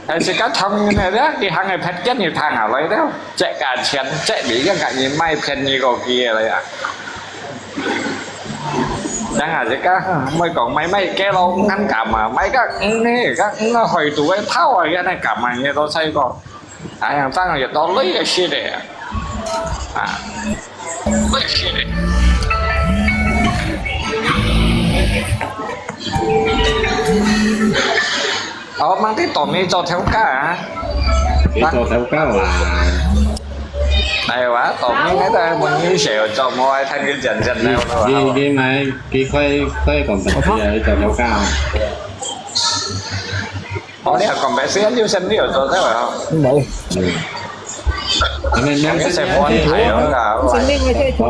但是該唐人呢，佢行个別間佢聽下來了，這價錢，這你个價你賣便宜過佢个了呀。人啊，這個，莫講買買雞肉，恁減啊，買個魚呢，個魚啊，海肚个頭啊，恁樣減啊，你都使過。哎呀，當然有道理个事咧。啊，理个事咧。 哦，吂知道你做頭家啊？你做頭家啊？哎哇，到你該度問你誰有做，無愛聽佢講講了咯。你，你，你買，你開，開公司啊，你做頭家啊？哦，你係講白事，你有生理有做頭啊？無。嗯。你明明係放題哦，啊，生理我在做。哦，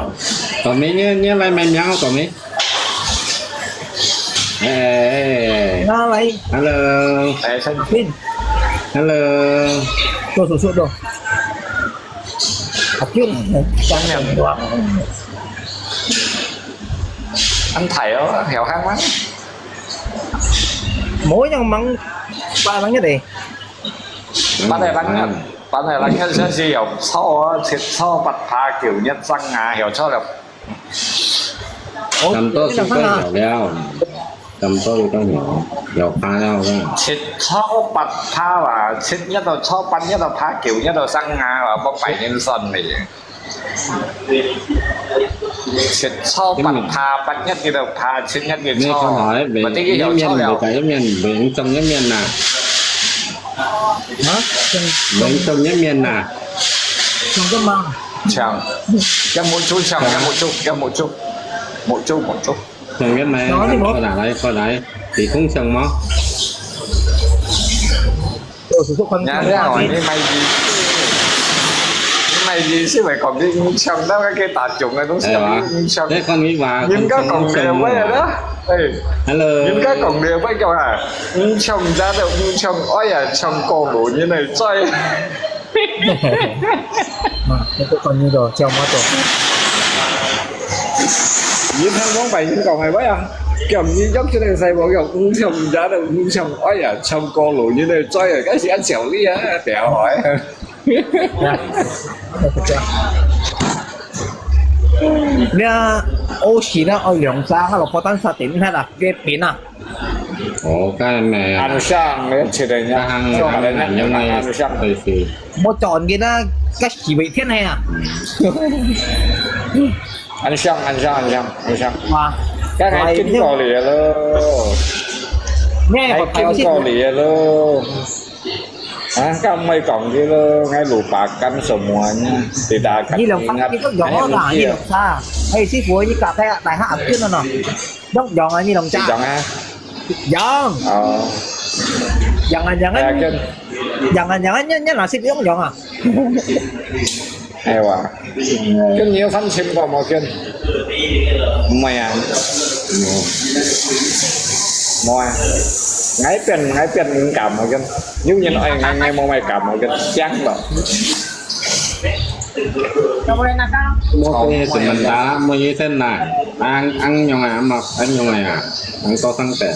到你，你，你來買名，到你。 哎，哎，哎。拿來。Hello。哎，先。Hello。做手術咯。啊，就，講兩話。恁大哦，曉行嗎？無樣忙，八零一个。八零一，八零一，真係有錯啊，七錯八八九一生啊，有錯了。 哦，差不多就夠了了，差不多就夠了，有怕了啦。七錯八怕啦，七一到錯，八一到怕，九一到生啊，話幫拜年算嚟。七錯八怕，八一佢就怕，七一佢錯，你看下，哎，或者佢有錯了。面，面，面，面，中一面呐。啊？中，中一面呐。中个嘛。 搶，要目珠搶，要目珠，要目珠，目珠，目珠。搶个咩？然後你冇，過來，過來，你空搶嗎？我是說看，你看，你買機，你買機是會講你搶到該個打中个東西，哎呀，你搶。你看你話，人家講个話啊，哎，Hello。人家講个話叫啊，你搶家的，你搶，哎呀，搶過路，你來追。 啊，那个关于个叫么个？你听讲白人讲系咩啊？叫你约出嚟个細个，叫五千五加到五千，哎呀，唱歌路，你都追啊，该是一条你啊，掉海。你啊，O C呢？哦，两张，还有破蛋沙点，你睇啦，这边啊。 哦，該咩啊？暗箱，你一定要，該行，做下來，該行，你暗箱。對，對。莫撞見啊，該是為天氣啊。嗯。暗箱，暗箱，暗箱，暗箱。哇。該係經過你个咯。咩？該經過你个咯。啊，該毋係講佢咯，該魯巴干什麼呢？你打開，你兩百，你都用了啦，你兩百。哎，師傅，你打開啊，大下阿娟了喏。 用用啊，你用隻。用啊。用。哦。用啊用啊，哎呀，跟用啊用啊，你你拿去用用啊。哎哇，跟你有看清楚無？跟，唔係啊，無啊。𠊎變，𠊎變敏感啊，跟有人愛𠊎，𠊎無敏感啊，跟驚了。Mau kaya sementara, mau isen na. Ang, ang nyong ah, mak, ang nyong ah, ang tosang te.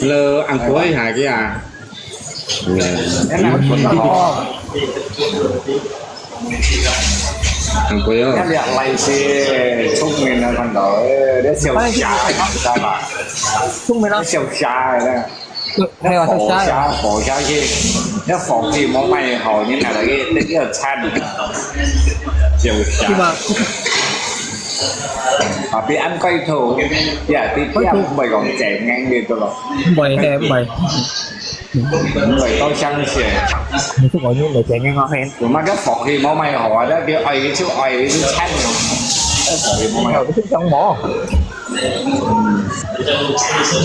Lo, ang kuai ha kia. Ang kuai yo. 那两位是聪明的，看到，呃，那小虾，你知道吧？聪明啊。那小虾的。 係啊，火下，火下去，那火氣無賣好，你拿來去，那个慘，就下。係嘛？啊，比安蓋頭，呀，比，比安唔會講正經个，對咯。唔會，係，唔會。唔會到相信。你係講你毋係正經啊，係。有麼个火氣無賣好啊？那个愛就愛，就慘了。那火氣無賣好。有啲想無？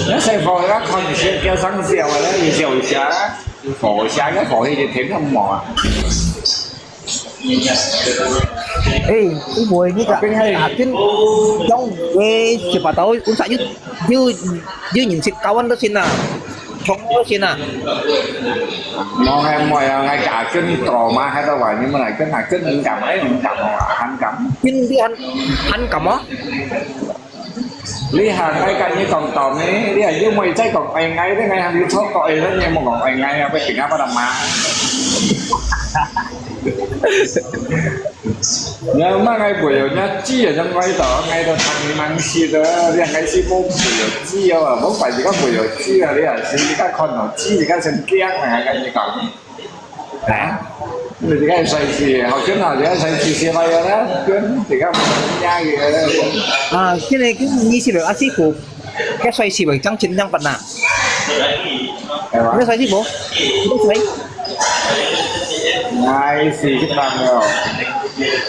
那細貨那看起來叫上小啊，那有小蝦，火蝦个火氣就天天無啊。哎，你會你个啊，跟，像，哎，七八刀，我啥又，又，又認識高安到先啊，從到先啊。我還沒有，我家跟多嘛，還在玩，你們來跟啊，跟你敢，哎，你敢哦，還敢？跟你還，還敢哦？ 你行，𠊎甲你講道理，你又毋會再講愛𠊎，你𠊎行你錯過，你又無講愛𠊎啊，會點啊，不得嘛？你嘛，𠊎會有人知啊，像𠊎到，𠊎到聽你忙死的，你還是無會有知啊，無怪你个會有知啊，你也是你个看到知，你个先驚啊，𠊎甲你講。 啊？你這个帥氣，好看啊，這个帥氣是來个啦，跟這个不一樣个。啊，現在跟你是了，啊，是不？該帥氣不？張真張本呐？哎呀，該帥氣不？該帥？哎，四十零了。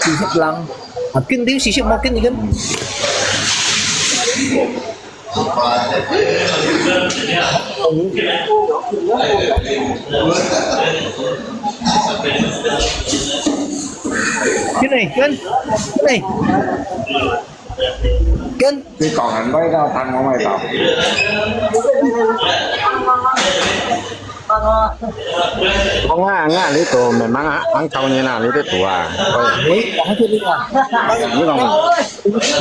四十零。啊，跟你四十，莫跟你跟。 跟呢，跟，跟呢，跟。你講很快到，聽我會到。 講啊，啊，你都慢慢啊，恁高人啊，你都讀啊。喂，講下去你啊。你講，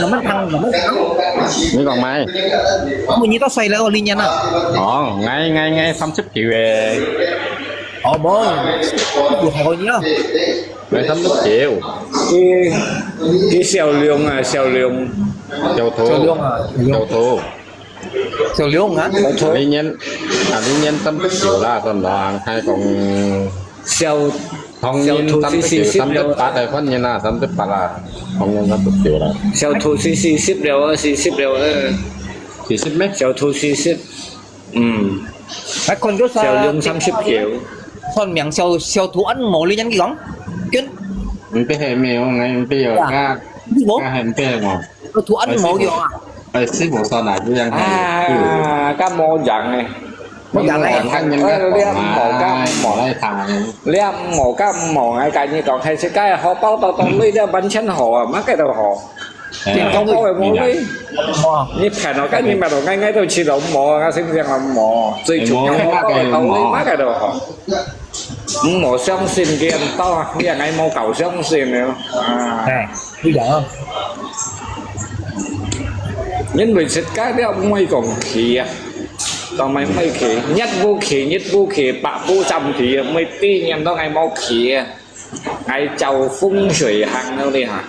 慢慢聽，慢慢聽。你講咩？我問你多歲了，哦，你年啊？哦，𠊎，𠊎，𠊎三十九誒。哦，無，你還好你啊。 買三十九。佢，佢小龍啊，小龍。小兔。小龍啊，小龍。小兔。小龍啊。小兔。明年，啊，明年三十九啦，算啦，還講小，同年三十九，小兔是四十了。三十八个，歡迎啦，三十八啦，同年三十九啦。小兔是四十了啊，四十了啊。四十咩？小兔四十。 嗯。還看到啥？小龍三十九。算命小，小兔恁毛，你樣講？跟。毋知係咩哦，𠊎毋知哦，呀。該，你無？該係毋知哦。小兔恁毛樣啊？哎，師傅算啊，這樣還有。啊，該毛樣誒。毛樣誒。看人家講啊，哎，你毋好，該毋好。無來談。你毋好，該毋好，𠊎跟你講，係自家好，包到到你這完全好啊，麼个都好。 哎，你講講个無味，哦，你騙我，跟你買到，𠊎，𠊎都試到無，𠊎先講啊無，最重要我講个道理，麼个都好。毋好相信佢人到啊，你也𠊎無夠相信了啊。哎，你講啊。因為自家了毋會講去啊，當然毋會去，日無去，日無去，百無站去啊，毋會第二年都𠊎無去啊。 𠊎照風水行了你哈。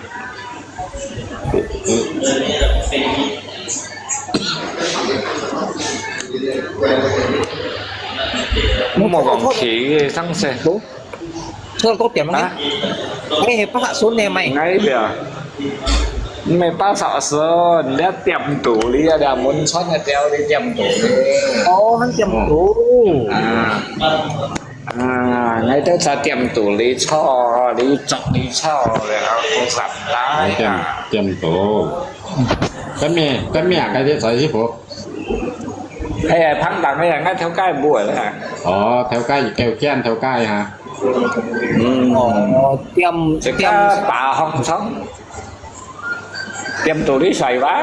我無講佢个上色。錯，錯點啊？啊？哎，八十歲呢，咪。𠊎表，毋係八十歲，你點到你啊，你門窗个掉，你點到你。哦，還點到。啊。 啊，𠊎兜在店肚裡坐，裡坐，裡坐，然後都三代啊。店，店肚。今日，今日啊，該隻在師傅。哎呀，碰到咩啊？𠊎頭家無啦。哦，頭家，叫見頭家哈。嗯。哦，店，這個店。八方窗。店肚裡睡吧？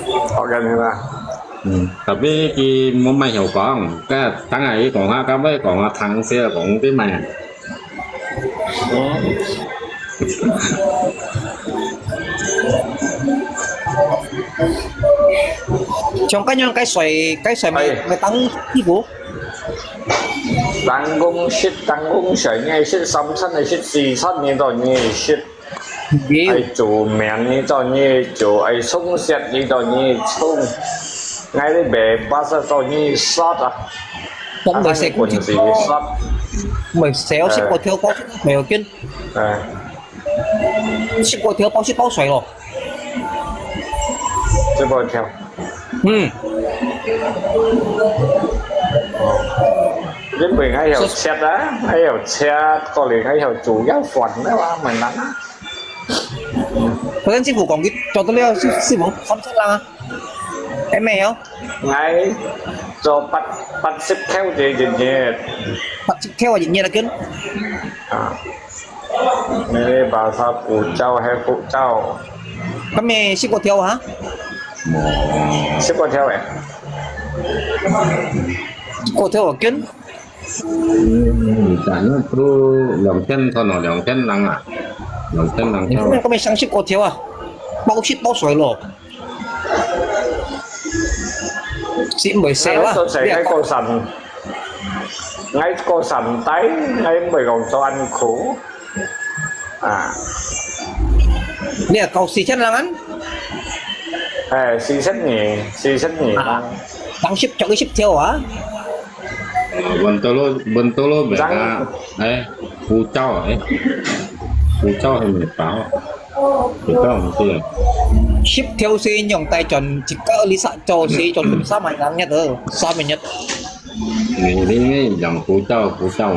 好个呢啦。嗯，tapi佢無麼曉講，該等下佢講下，到尾講下，聽先講對無？像該樣該歲，該歲咪，哎。咪當衣服。當公食，當公睡，你係食三餐，係食四餐，你都你係食。有。愛煮麵，你都你係煮，愛送食，你都你係送。𠊎哩賣巴士都你係殺啊。咁咪食啊，你本事係殺。咪食，食過頭，包食過頭，緊。哎。食過頭，包食包睡咯。食過頭。嗯。因為𠊎有食啊，𠊎有食，過來𠊎有煮，有飯个話，毋難啊。頭先師傅講佢做到了，師，師傅，三千零啊？還沒有？𠊎做八，八十條一日。八十條一日啊，緊。啊。 你巴士古早還古早。咁你食過頭哈？食過頭誒。食過頭啊，緊。嗯，但係都兩千ton哦，兩千零啊，兩千零你看，咁你想食過頭啊？包食包睡咯。 食毋會少啊。𠊎做事，𠊎過三，𠊎過三代，𠊎毋會講做恁苦。啊。你也夠四千零銀？哎，四千二，四千二。啊，當時著一十條啊？啊，問到咯，問到咯，袂啊，哎，古早啊，哎，古早還袂飽。 你講毋對啊。十條係用帶轉一個里沙，就係轉三萬零一哦，三萬一。你，你，你講古早，古早。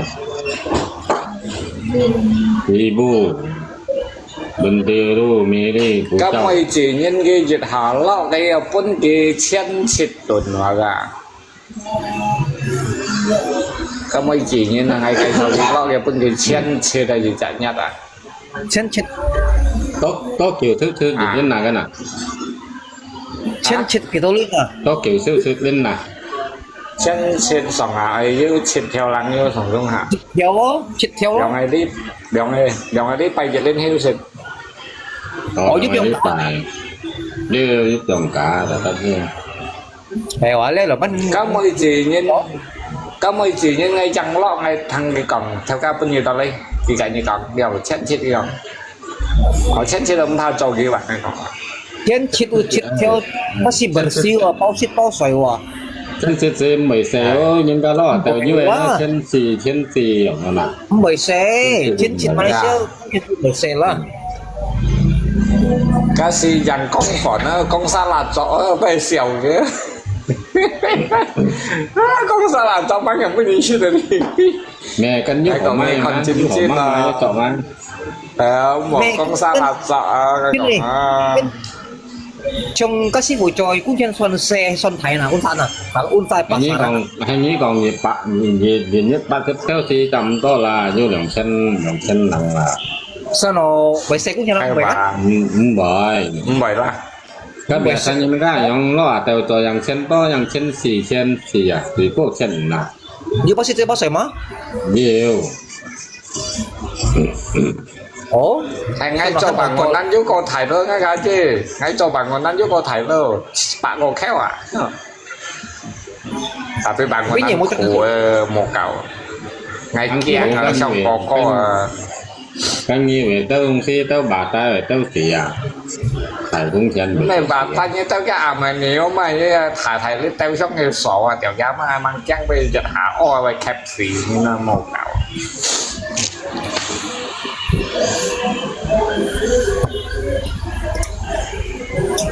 第一步，問題都無哩，不到。該每一年个一下落个要分佢千七噸啊个。該每一年啊，𠊎介紹你落个分佢千七个一隻月啊。千七。多，多久出，出一輪啊，該哪？千七幾多輪啊？多久出，出輪啊？千七上下，哎，有七條人有上中下。七條哦，七條哦。兩個禮，兩個，兩個禮拜一輪休息。哦，哦，一兩假。一禮拜，你一兩假，特別。哎，話咧，老闆。該每一年，該每一年𠊎正落，𠊎同佢講，頭家分你到咧，佢跟你講，了，千七了。哦，千七都毋怕做佢話，你講啊。千七有七條，該係本收啊，包食包睡哇。千七係毋會使哦，人家落到因為千四，千四樣啊嘛。毋會使，千七買少，千七毋會使啦。 該係人講飯啊，講沙拉作啊，不係笑个。啊，講沙拉作，蠻有問題的呢。咩，跟你講嘛，還講咩看真真啊。你講嘛。呃，莫講沙拉作啊，該講啊。像該師傅做，工錢算細算大啦，按算啊，啊，按算八十啦。你講，你講一百，你，你，你一百个票是差不多啦，有兩千，兩千零啦。 算咯，會使姑娘啦，會啦。嗯，嗯，會。毋會啦。該別生人家用咯，都做兩千多，兩千四、千四啊，最高千五啦。有報息這報水嗎？有。哦，哎，𠊎做辦公，咱有個台咯，𠊎講姐，𠊎做辦公，咱有個台咯，百個口啊。 Tapi bangunan苦啊，無夠。𠊎驚啊，像哥哥啊。Kan你會到東西到Batam會到死啊？大風天。毋係Batam，你到个阿姆你有嘛？你太太你到上去鎖啊，條件嘛，還驚被一下屙會吸死，你那無夠。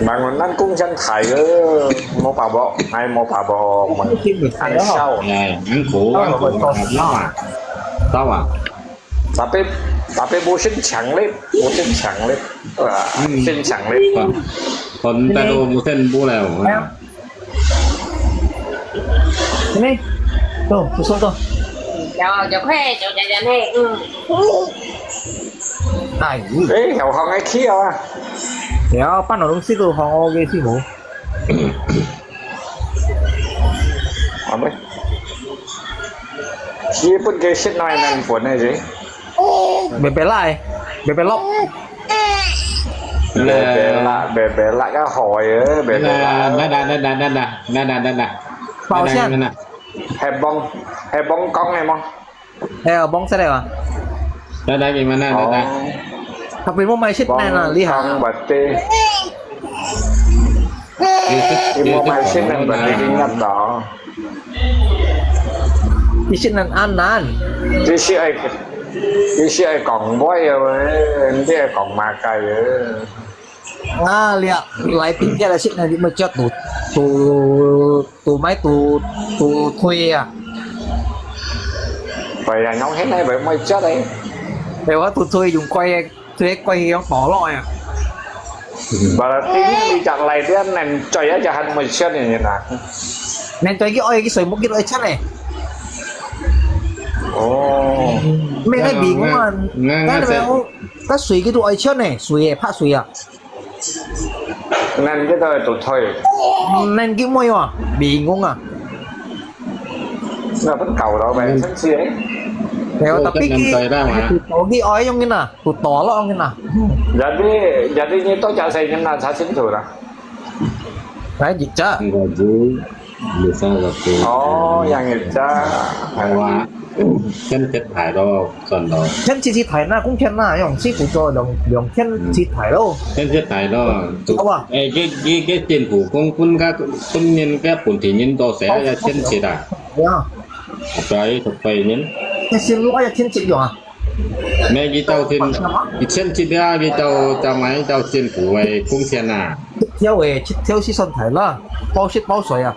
Bangunan工錢大个，無把握，哎，無把握，恁少。哎，恁苦，恁苦，啊，到啊，到啊。Tapi，tapi無恁強烈，無恁強烈，啊，嗯。真強烈。Kon-，kon tayo無恁無了。 Sini. Tuh, susul tuh. Chào, chào khoe, chào chào chào nè. Ừ. Ai. Ê, hẻo hòn ai kia à. Ya, pan nó đúng xí tu hòn ô cái xí mù. Apa? Dia pun cái shit nói năng buồn này gì? Bebe lai, bebe lóc. Bebe lạ, bebe lạ cái hỏi ơ, bebe lạ. Nè, nè, nè, nè, nè, nè, nè, nè, nè. Bảo Đang, Sian. Đang, đang. Hè bông, hè bông con này mông. Hè bông sẽ đây à? Đang, đang, gimana, đang, đang. Ồ. Tapi mau main shit này là Bông lý hả? Con bật tê. Di sini, di Imam sini, Aisyah nang berdiri ingat toh. Di sini nang anan. Di si ai, di si ai kong boy ya, weh. Nanti ai kong makai ya. Nga liak lai pin kia la sini nanti mecot tu, tu, tu mai tu, tu thui ya. Phải là nhóm hết này phải mecot đấy. Để quá tu thui dùng quay. Tui koi hiong tỏ lọi à. Berarti ni di cak lai dia nan coy aja han mui chen ni na. Nan coy ki oi ki sui muk ki oi chen eh. Oh. Mẹ ngay bị ngon. Ngay ngay ngay. Cái sui ki tu oi chen eh, sui eh, pak sui à. Nan ki tu tu thôi. Nan ki mui à, bị ngon à. Nó vẫn cầu đó về sân si ấy. Nếu tapi ki tu tỏ ki oi yong ni na. Tutor lo ngena. Jadi, jadi nyi to cak sai ngena sa sin tu lah. Saya jika. Gaji bisa waktu. Oh, yang itu. Awak kan tet hai lo, son lo. Kan sisi thai na, kung kan na, yang si tu cho dong, dong kan si thai lo. Kan tet hai lo. Apa? Eh, cái, cái, cái chính phủ công, công, công nhân, cái bổn thị nhân đó sẽ là chân thiệt à? Ya. Phải, phải nhân. Cái xin lo ya chân thiệt ya. Nè, cái tàu thìn, cái chân chỉ đa, cái tàu, tàu máy, tàu chân phủ ấy, cũng chân à. Theo ấy, theo si son thai la, bao shit bao soi à.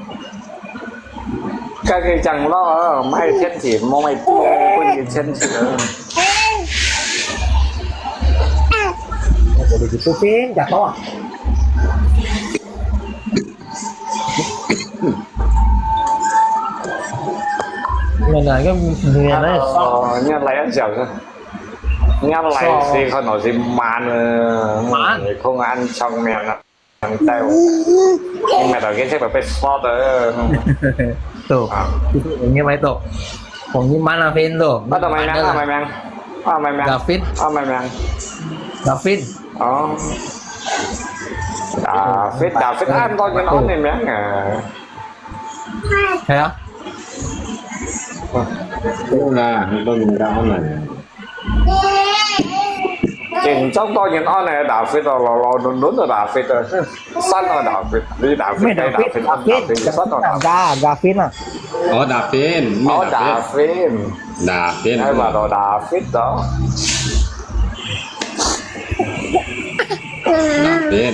Các cái chẳng lo, mai chân chỉ, mua mai, mua cái chân chỉ. 你不分，假刀啊！那哪个女人来讲？哦，你要来一讲是，你要来是看到是慢了，慢，空安上面了。 Ang tayo. Ang metal kasi pagpesot eh. Tuh, itu orangnya mai tuh. Orangnya mana Vin tuh? Ada main yang, ada main yang. Ah, main yang. Gavin, Ah, main yang. Gavin. Oh. David, David ah, ang tawag yun, ano yung yang eh. Kaya? Wala, ito yung daan na. 緊張當然安尼David咯，老老嫩嫩个David啊，新个David，你David，你咩David？ David， David，新个David。 Gavin啊，Gavin啊。哦，David，咩哦David？ ，David，David，哎，話到David咯。David。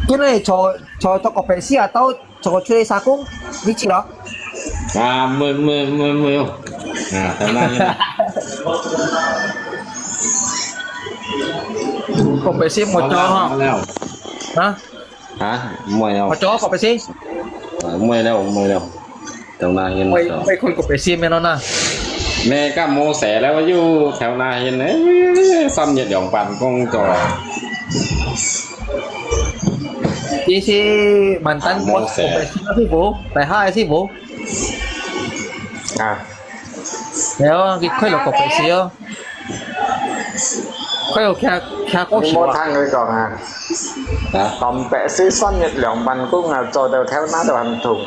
今日坐坐坐个巴士啊，到坐出去沙公，你知咯？ 啊，没没没没有，啊，等那个，个巴士没坐哈，了，啊，啊，没有没，坐个巴士，啊，没了没了，等那个我我看个巴士没了呢。咩个冇事了，又调那些呢，三日两班工作。这是满单个巴士师傅，大下个师傅。啊，然后佢开了个巴士哦，开了开开个你手啊。冇听佢讲啊？啊，咁白色三日两班工啊，做到头那都很痛。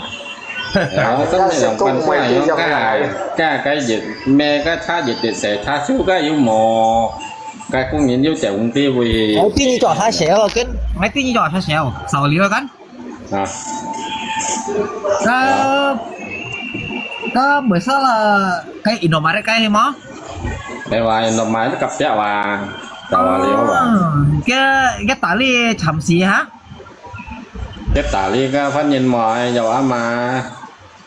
啊，三日两班工啊，用个个个月，咩个差月月事，差少个又冇，个工人又就唔知会。我第一早他写哦，跟我第一早他写哦，少留了干。啊，他他没事了，该Indomaret该吗？你话用到买都急着话，就话了话。嗯，个个打理暂时哈。 一打呢个发现买又啱嘛，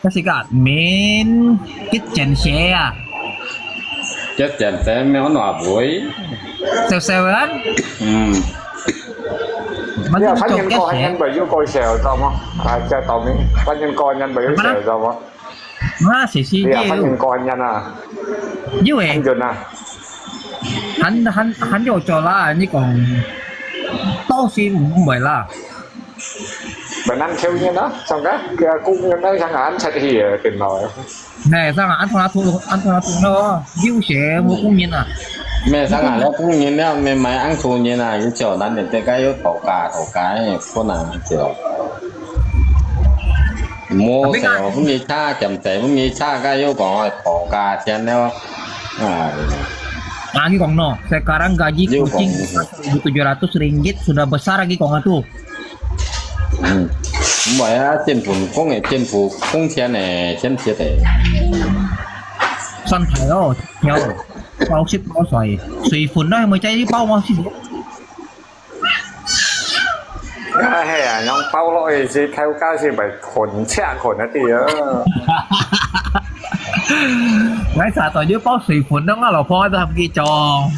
这是个面给剪鞋啊，一件仔咩安话会？小小人，嗯，反你啊，反正做个正个人鞋，咪要过时，知道吗？啊，即系当面，反正个人咪要时，知道吗？那是是你啊，反正个，个人啊，因为反正啊，很很很有做啦，你讲，到时唔会啦。咪能抽烟啊，上个，佢啊，工人都想眼出去啊，电脑啊。哎，这样安托拉图安托拉图咯，有些我工人啊，咩生啊，你工人了，咩买安抽烟啊，有少男人在该有讨价讨价，不能就。冇事，不你差，咁仔，不你差，该有讲啊，讨价钱了，啊。 Lagi kong no, sekarang gaji Yo, kucing kong. Tujuh ratus ringgit sudah besar lagi kong tu. 嗯，唔系啊，政府工诶，政府工钱诶，钱贴诶。算台哦，有包食包水，水粉都有冇在一包吗？啊，系啊，用包落去是偷家是咪捆车捆一啲啊？我查到要包水粉，等我老婆都唔记做。哦，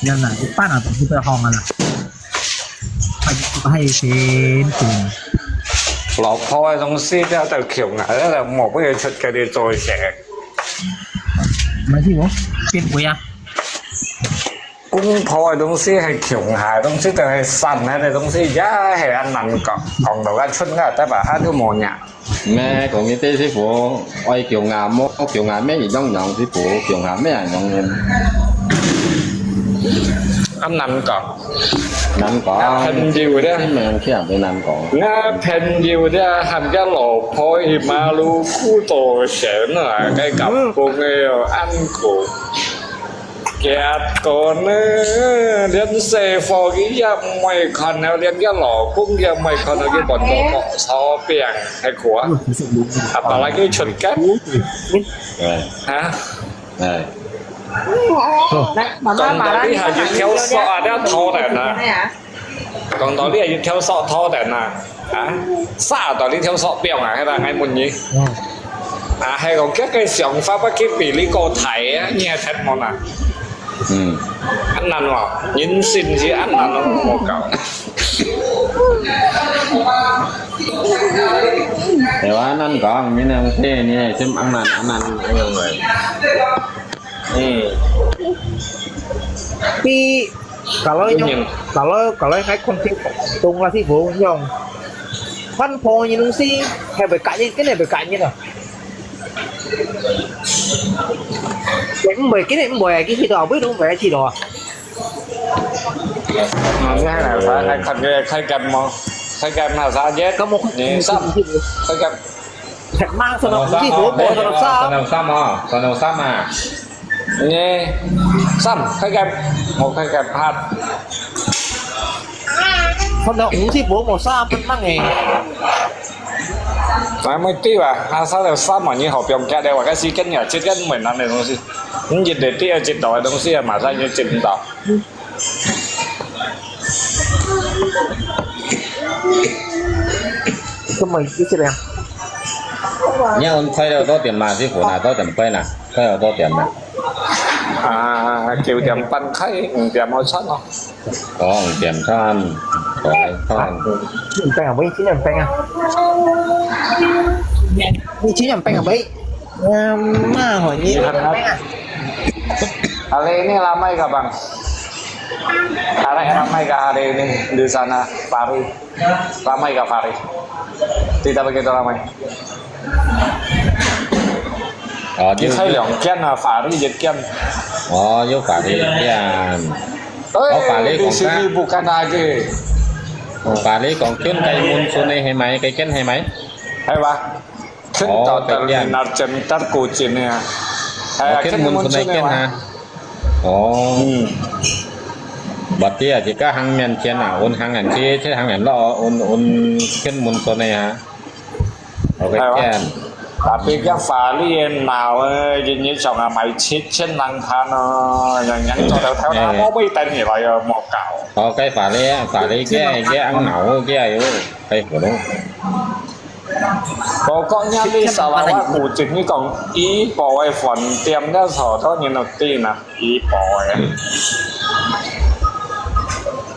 原来一半啊，都是在行啊啦。还还先进。老婆个东西都都穷啊，都冇俾佢出嘅，你做食。唔系我，变贵啊！公婆个东西系穷下，东西都系散下个东西，而家系难讲，讲到个出个，得把下都冇人。咩？讲你啲师傅，爱穷啊，冇穷啊，咩一样样师傅，穷啊，咩一样样。咁难讲。难讲，啊，朋友咧啲名听人哋难讲。我朋友咧，喊个老婆去马路苦做神啊，该咁讲个哟，安过。结果呢，连细货佢也唔会看了，连个老公也唔会看了，佢搬到个手柄，系苦啊，啊，本来佢出街，哎啊。哎，来，妈妈讲到你还有条索啊，你要偷人啊！讲到你还有条索偷人啊！啊，杀到你条索表啊，迄个爱问你。啊，係講這个想法不去比你个大啊，你還忒無啦？嗯。恁難哦，人生是恁難哦，無搞。對啊，恁難講，你能聽，你還真恁難，恁難，恁難。嗯。比 Kalau yang, kalau, kalau yang hai konflik tong lah si bung yang. Pan po ni nung si, hai bai ka ni, kene bai ka ni lah. Yang bai, kene bai, kene tu, bai dong bai si lo. 啊，你還來，還，還看這開幹麼？開幹麼？啥嘢？Kamu 你上，開幹。 Mang 三六三哦，三六三哦，三六三啊。你三，開个，無開个拍。三六五是無，無三分吂誒。來，莫對吧？啊，三六三嘛，你好，不用加的，我開始跟你講，這個很難的東西。你一直對一直到的東西啊，馬上就接不到。 Kau mai isi lah. 你愛開到多點嘛？師傅啊，多點開啦，開到多點啦。啊，九點半開，五點好出咯。哦，五點半，五點半。你平啊，喂，今日平啊？你今日平啊，喂？ Em, mah, ho, ni. Hari ini ramai ka, Bang? Hari ramai ka hari ini di sana, Fahri? Ramai ka, Fahri? Tidak begitu ramai. 哦，你開兩間啊，Fahri一間。哦，有Fahri一間。哦，Fahri講，你sini bukan lagi。Fahri講，跟該門出來係咪？該間係咪？係吧？ Ken到terminal center Cochin ya. 哦，Ken門出來見哈。哦。嗯。Berarti啊，這個行面前啊，阮行面去，這行面落，阮，阮Ken門出來啊。OK，見。Tapi cái Fahri鬧啊，日日上下買七千零銀哦，樣樣做到頭那，我未等你來啊，莫搞。哦，該Fahri啊，Fahri，佢，佢，佢，佢鬧，佢又，哎，普通。 Pokoknya di Sarawak附近，你講怡保个飯店，你坐到人都知啦，怡保个。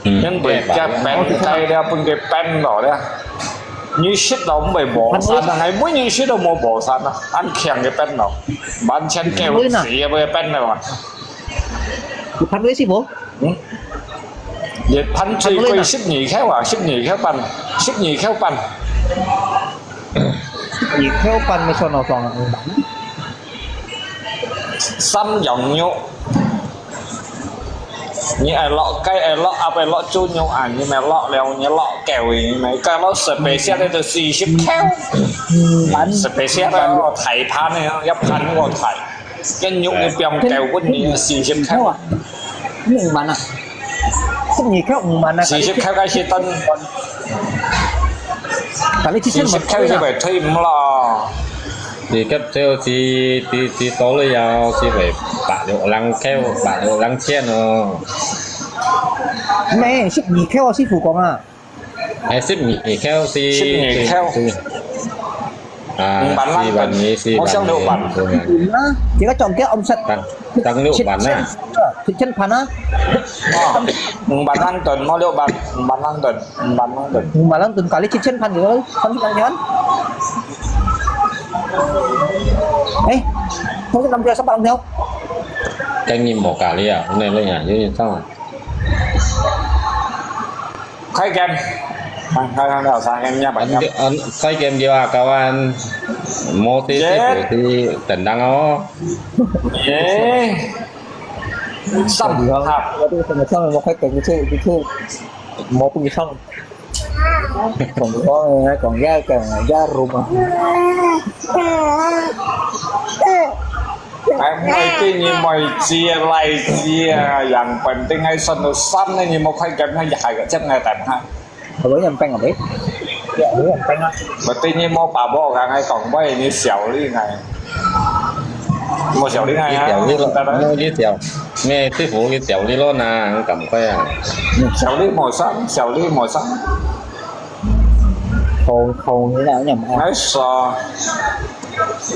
嗯，你毋會驚分雞了，分佢分落了。你食到毋會無散啊，係每日食到無無散啊，恁強个分落，完全夠死个分落啊。你看到是無？ 嗯？一盤最貴十二箍啊，十二箍半，十二箍半。十二箍半，你算到爽啊？三樣肉。你愛落雞，愛落鴨，愛落豬肉啊，你咪落了，你落狗，你咪該落十八隻，你就四十箍。十八隻咯，大盤个，一盤个大。 跟肉你放掉，分你四十箍啊。五萬啊，十二箍五萬啊，四十箍該時等。Kali七千四十箍就會退伍咯。四十箍是，是，是多了要，是會百六兩箍，百六兩千哦。咩，十二箍啊，師傅講啊。 哎，十二箍是，十二箍。是，是。啊，五萬零四萬二，四萬二，我想六萬。五萬。啊，這個總共omset。當，當六萬啊。七千，七千盤啊。哦，五萬零噸，無六萬，五萬零噸，五萬零噸。五萬零噸kali七千盤就，三十零千。哎，三十零條，三百零條。跟你無價了啊，那，那樣，有點重啊。 開game，開，開，開了，三game，兩百game。An, an, 開game了啊，kawan。無事，事，事，等等哦。耶，三，好。我這個什麼上面我開game就，就，無不上。講講，講呀，講呀，rumah。 哎，每日你每日來日啊，yang penting ai算到三呢，你莫開game呢，你還有這樣个等下。Apa yang peng apa? Ya, apa yang peng啊？Berarti你莫把握，剛才講話你小力哎，莫小力哎啊，你小力咯，你小，你師傅你小力咯，那很趕快啊。小力莫上，小力莫上。好，好，你那樣啊。Nice啊。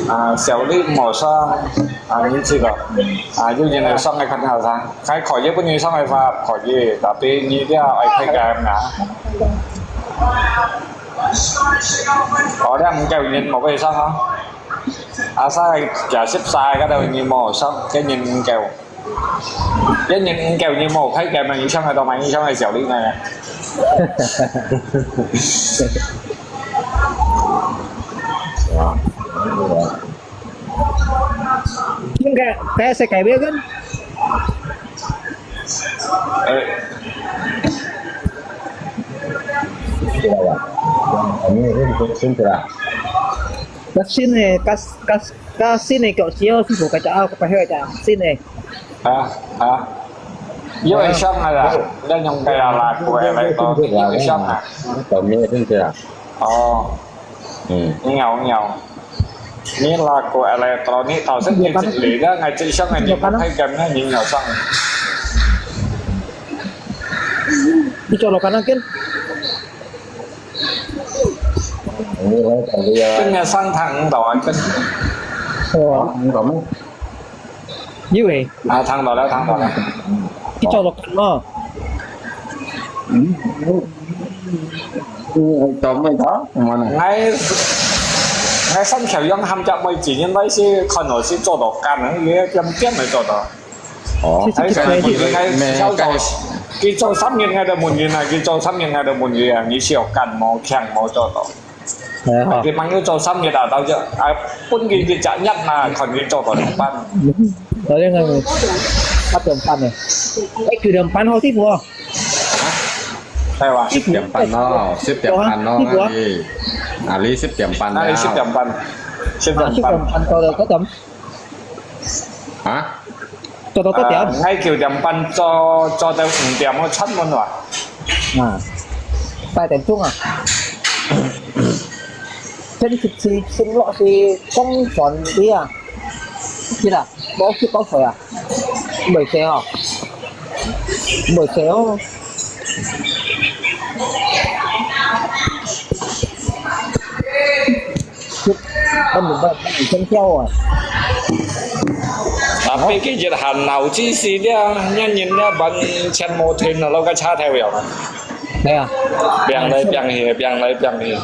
啊，小麗無上，啊，你知道，啊，有人來上來看下噻，還可以，不能上來發，可以，tapi你一定要愛配合啊。哦，你毋夠人無可以上啊。啊，晒，假設晒，該度你無上，跟人毋夠。 一年五九年無開game啊，你想得到嗎？你想得小麗呢？應該該係改變个。呃，知道吧？我们也认识，认识啦。那新的，该该该新的教师哦，是不？该家啊，该个新的。 啊啊，有會上啊啦，咱用个啊啦，過來來講，有會上啊。哦，嗯，有有，你啦過來，到你到時你這裡啦，𠊎最上个你不太敢，那你有上。你做了干那个？你来讲这个，跟人上堂到啊，跟。哦，你懂吗？ 有誒。啊，聽到了，聽到了。佢做到緊咯。嗯，嗯，嗯，做咩㗎？做咩呢？𠊎，𠊎三條樣喊隻妹子，因為係看到係做到緊，佢點點來做到。哦。係，係，係，係，係，係，佢做三年，佢做三年，𠊎都問佢啊，佢做三年，𠊎都問佢啊，你係有緊無，強無做到？ 係啊。佢朋友做三日啊，到這，啊，分佢一隻月啊，看佢做到兩班。到這个八點半呢。誒，九點半好，師傅哦。係哇。十點半咯，十點半咯，師傅啊。啊，你，啊，你十點半啊，你十點半，十點半。啊，十點半到了，九點。 啊？做到幾點？啊，𠊎九點半做，做到五點，𠊎出門哇。啊，八點鐘啊。天氣，天氣落去，風轉雨啊。係啦，無去搞水啊。袂使哦。袂使哦。 啊，飛機一下鬧之時咧，人人咧完全無停啊，落个車頭樣啊。係啊。變來變去，變來變去。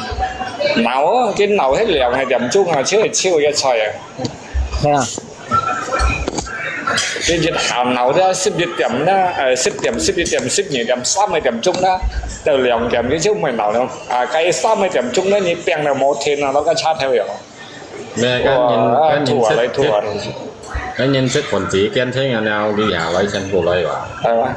鬧啊，佢鬧係兩个點鐘啊，超係超一菜啊。係啊。 佢一下鬧到十一點啦，誒，十點、十一點、十二點、三个點鐘啦，到兩點佢就毋會鬧了。啊，該三个點鐘呢，你拚到無停啊，落个車頭樣。咩？該人，哇，該人食，吐啊來吐啊。該人食飯時間聽了，佢下來全部來哇。係啊。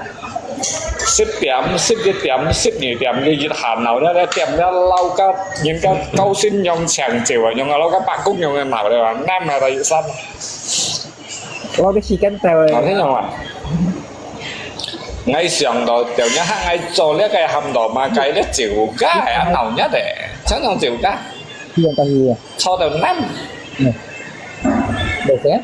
十點、十一點、十二點，佢一下鬧了，點了鬧到人家高興樣請走啊，樣啊，鬧到白工樣个鬧了啊，นั่นอะไรซ้ำ 我个時間到誒。頭先用啊，𠊎想到，就一下𠊎做這个喊到嘛，該个酒家啊，鬧熱誒，常常酒家。係啊，但係啊。坐到นั่น。嗯。無事啊。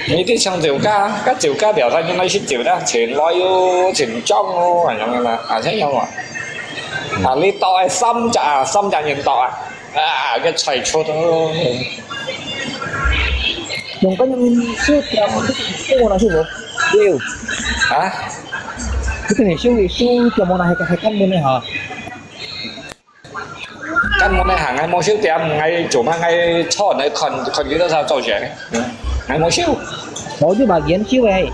你啲上酒家，該酒家條，佢應該係酒家，前來喲，前莊喲，恁樣个嘛，啊，常用啊。啊，你到誒三隻啊，三隻人到啊。 啊，个菜出哦。用个用手點，手拿去無？有。啊？這个手，手點無拿，還，還看門个哈。看門个行，𠊎無手點，𠊎做麼个坐來看，看幾多少做事？嗯，𠊎無手。我就把煙手誒。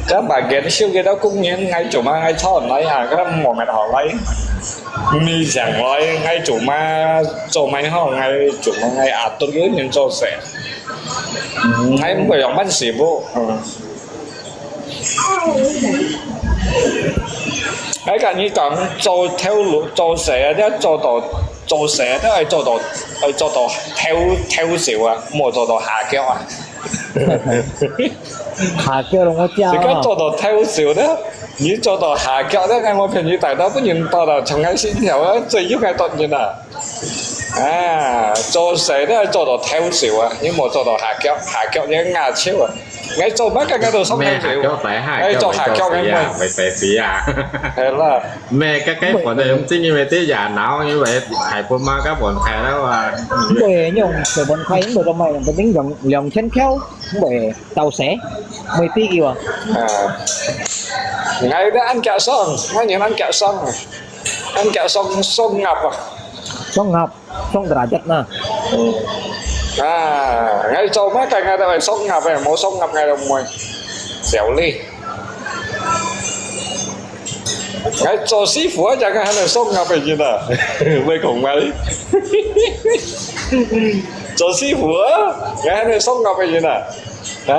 該把煙燒个到工人，𠊎做麼个𠊎坐毋來啊？該無乜好來。你想來，𠊎做麼做麼好，𠊎做麼个啊？都有人做事。嗯，𠊎毋會用慢時步。嗯。𠊎甲你講，做頭路，做事啊，你做到，做事啊，你愛做到，愛做到頭，頭少啊，莫做到下腳啊。 下腳咯，𠊎知啊。自家做到頭少呢，你做到下腳呢，𠊎無騙你，大到不能到了，從來心跳啊，最應該當然啊。啊，做事都係做到頭少啊，你莫做到下腳，下腳你牙超啊。𠊎做麼个𠊎都送𠊎妹。下腳底下，𠊎做下腳个妹。會死啊，會死啊。係啦。咩，該該本來用正因為這樣，然後因為還不嘛，該本開了啊。對，用這本開，因為都賣兩兩千條，對，到死，沒必要啊。啊，𠊎个恁腳送，𠊎人恁腳送，恁腳送送鴨啊。送鴨。 送derajat nah. Hmm. Ah, ngai cuma kan ngai dah song ngap eh, mau song ngap ngai dah muai. Siau li. Ngai 做師傅啊，就係喊你送鴨俾人啊，會講話。做師傅啊，𠊎喊你送鴨俾人啊，啊？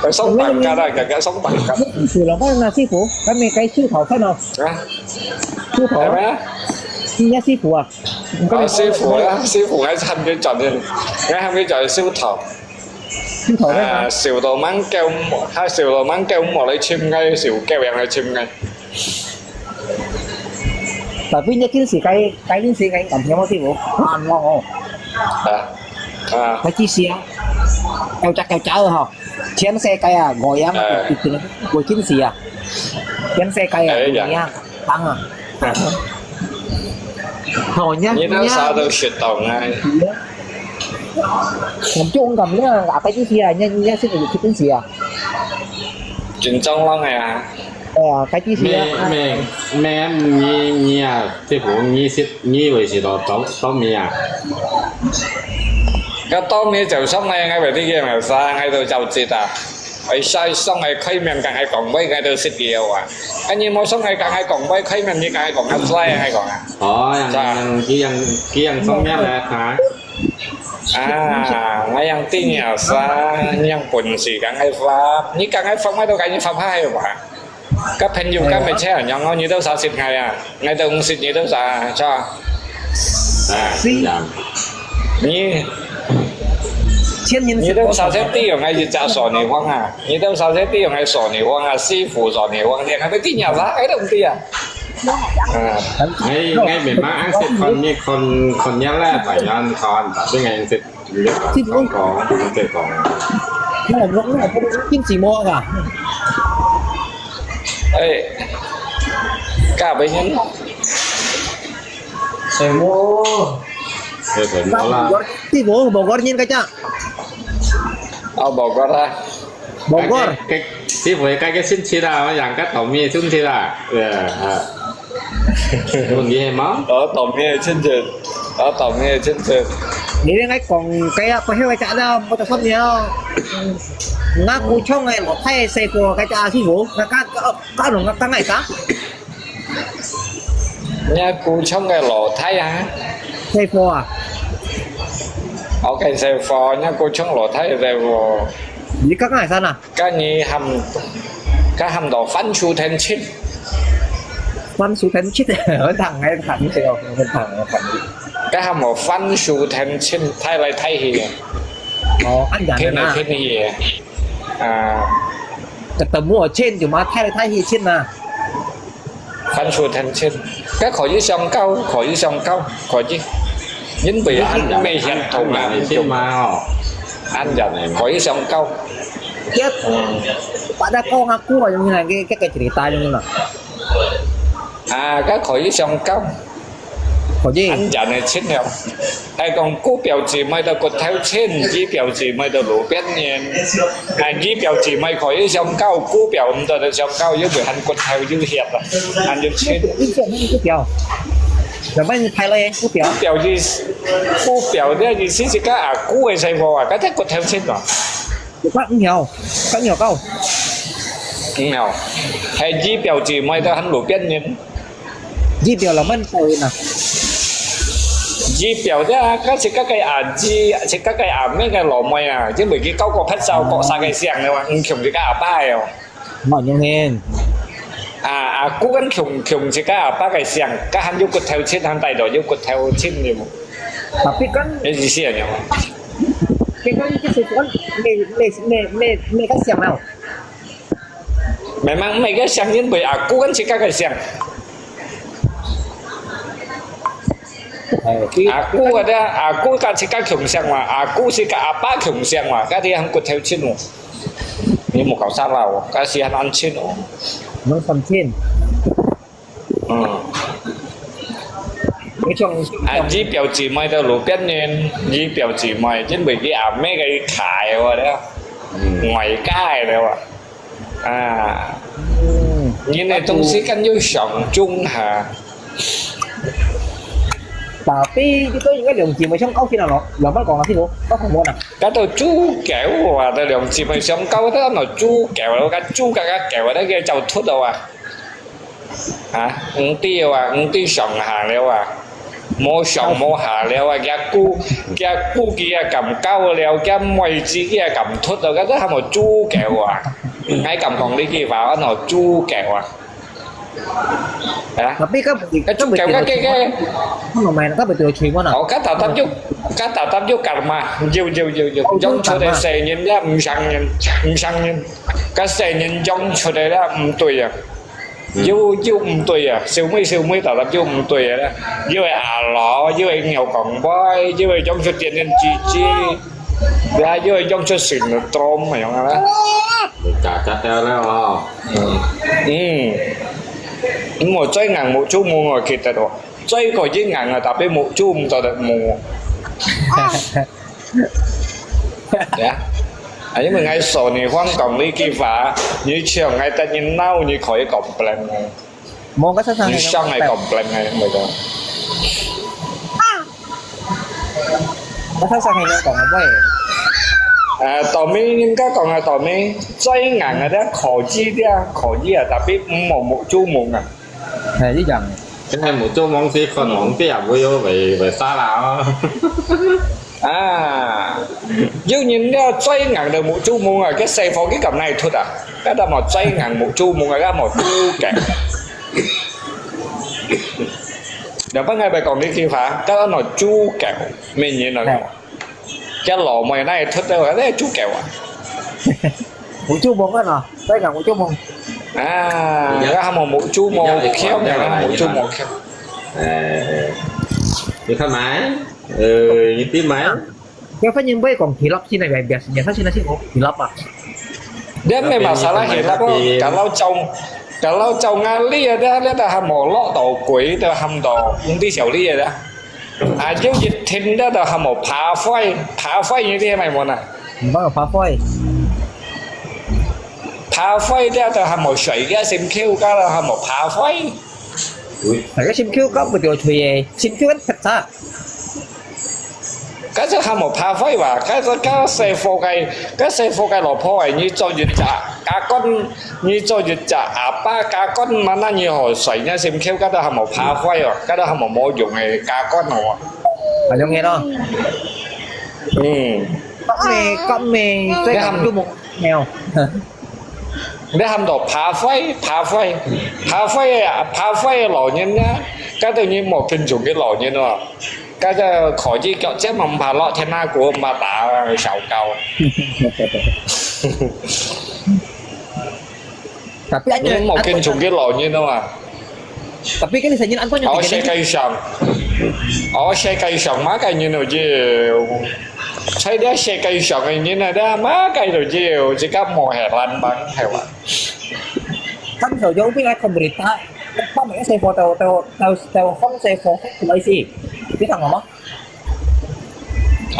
愛送半價啊，日日送半價。 Sila pa na sifu, kami kay siu tao san no. 啊？Siu tao. 係咩？Siya sifu啊。 啊，師傅啊，師傅，𠊎喊佢轉去，𠊎喊佢轉去燒頭。燒頭咩？啊，燒到吂夠，佢燒到吂夠，莫來尋𠊎，燒夠樣來尋𠊎。Tapi nya kin si kay, kay nin si kay kampiang mo sifu. An mo ho. 啊，啊。Kay kin si ah. Kau cak kau cak ho. Thiang se kay ah, goyang. 哎。Kay kin si ah. Thiang se kay ah, 哎呀。Goyang. Tang ah. Ho, nya, 你都啥都識到啊。Ngamjung kam nya, apa itu sia, nya, nya sih itu kita sia. 緊張咯，係啊。哎呀，該啲係啊。咩，咩，咩，你，你啊，這個你識，你以為係到，到，到尾啊？該到尾就上來，𠊎為你个咩事，𠊎都走捷啊。 哎，晒上來開面，同𠊎講話，𠊎都識了啊。啊，你無上來同𠊎講話，開面，你同𠊎講啊，出來，𠊎講啊。哦，樣，樣，佢樣，佢樣上面來看。啊，𠊎樣知你啊，啥，你樣本事同𠊎發，你同𠊎發，𠊎都同你發派吧。 該朋友間咪這樣樣哦，你都啥識𠊎啊？𠊎都毋識你都啥，係吧？哎，是。你，你都啥識知用𠊎一隻索尼王啊？你都啥識知用𠊎索尼王啊？師傅索尼王，你還會知人啥？𠊎都毋知啊。嗯。哎，𠊎明白，俺識看你看，看人咧，白人看，但是𠊎識 你講，你講，你講。Kin si mo ka? 哎，嫁俾人。什麼？這什麼啦？Bogor, si mo, Bogor nin ka cha. 哦，Bogor啊。 Bogor. Cái, cái, cái, cái, cái sinh nhật à, mà yang cái tổ mi sinh nhật à. Ờ, ờ. Mừng gì hả má? Ờ, tổ mi sinh nhật. Ờ, tổ mi sinh nhật. Ni ngai kong kaya pa hiu cha da mo ta sop ni. Nga ku chong ngai lo thai se ko ka cha si bo. Ka ka ka ka lo nga ka ngai ka. Nhà cô chồng cái lỗ thái hả? Thai pho à? Ok, thai pho, nhà cô chồng lỗ thái thai pho. Ni ka ngai san à? Cái ni hàm, cái hàm đó phán su thành chín. Phán su thành chín. Thằng ngay thằng cái thằng thằng. Cái hàm đó phán su thành chín, thái lai thái hi. Ồ, ăn dặn. Thế này thế này. À. Cái tầm mua trên chứ mà thái lai thái hi chín à. 番薯藤青，該可以上交，可以上交，可以。因為恁咩血統啊，先嘛吼。恁樣可以上交。Tiap pada kau ngaku yang ni lagi ke ke cerita yang ni lah. À, 該可以上交。可以。恁樣的青了。 係講姑表姊妹到骨頭親，姨表姊妹到路邊緣。啊，姨表姊妹可以相交，姑表毋得相交，因為還骨頭有血啊，還有親。一个一个表，怎么你拍了一个表？姑表意思，姑表个意思係个阿姑个細胞啊，該隻骨頭親啊。 有八五條，八五條夠。五條，係姨表姊妹到還路邊緣。姨表老妹到位啊。姨表啫，該自家个阿姨，自家个阿妹个老妹啊，因為佢交過拍照，各晒个相个嘛，毋像自家阿爸哦。 Mao Nhung Hin. 啊，啊，古今窮，窮自家阿爸个姓，該還有骨頭親，還帶到有骨頭親了。Tapi kan，你意思係麼个？Tapi kan，就是講，你，你，你，你，你个姓了。Memang你个姓，因為阿古跟自家个姓。哎，阿古个，阿古跟自家窮姓嘛，阿古係个阿爸窮姓嘛，該啲還骨頭親哦。你莫搞啥啦哦，該時間恁清哦。能算清。嗯，你像啊，你表姊妹在路邊呢，你表姊妹因為佢阿妹个卡个話咧，外家个話，啊，嗯，你个東西跟又相中哈。tapi kita應該兩姊妹相交先啊，老老闆講啊，先好，我同我啦。該都豬狗啊，都兩姊妹相交，都那豬狗，我講豬狗个狗，那个叫出的啊。啊，毋對啊，毋對上下了啊，無上無下了啊，佢估佢估佢也敢交了，佢妹子佢也敢出了，該都還無豬狗啊！𠊎敢講呢句話，安到豬狗啊！啊！ Tapi kan 該豬狗个个个。 Ano man, kan betul cuma na. 哦，該搭搭就，該搭搭就敢嘛，有有有有，養出个細人也毋承認，毋承認，該細人養出个咧毋對啊，又又毋對啊，小妹小妹搭搭就毋對啊，又係阿老，又係牛公妹，又係養出點點雞雞，啊，又係養出成个drama樣啊。你假假掉了哦。嗯，嗯，我最硬目珠毛我記得哦。 最過一硬啊，tapi目珠毋做得摸。呀，啊，因為𠊎所以講講呢句話，你像𠊎得人鬧，你可以complain个，Mo ka sasang 你想愛complain个，毋係講。我頭先係你講个咩？啊，到尾人家講啊，到尾最硬个咧，可以咧，可以啊，tapi毋好目珠毛啊。係一樣。現在目珠毛是看皇帝啊，會有會會殺啦哦。啊，有人了最硬个目珠毛啊，个細貨佢敢耐出啊？該搭無最硬目珠毛啊，該無豬狗。兩班𠊎咪講呢句話，該搭無豬狗，咩人啊？ 佢老妹那一出到，那豬狗啊！我就摸看啊，再講我就摸。啊，該還無目珠毛，強，目珠毛強。哎，你看嘛，呃，你聽嘛，佢反正會講起落去那個，biasanya他現在是講起落啊。你咩masalah起落哦？Kalau照，kalau照𠊎理啊，你你都還無落到鬼，都喊到，毋知小理啊。 啊，有一聽到都喊無怕灰，怕灰你知係無呢？毋好怕灰。怕灰了都喊無睡个心口，該都喊無怕灰。大家心口搞毋到吹个，心口很拍雜。該就喊無怕灰吧，該就該細貨个，該細貨个老婆哎，你做一隻家官，你做一隻阿爸家官嘛，那你好睡，你心口該都喊無怕灰哦，該都喊無無用个家官哦。啊，用个咯。嗯，咁咩，咁咩，最近都冇有。你喊到怕灰，怕灰，怕灰啊，怕灰个老人啊，該都你無跟蹤个老人哦，該个可以叫這麼怕落天那股，毋怕打小狗。Tapi 你無跟蹤个老人哦嘛。 Tapi kan saya nyan angkon哦，有世界上，哦，世界上麼个人都有，在這世界上个人啊，這麼个都有，自家無係爛棒，係嘛？ Kan sa yung pinaka berita, pa may sa photo, to to to to hong sa photo, sa isi. Kita ngomong.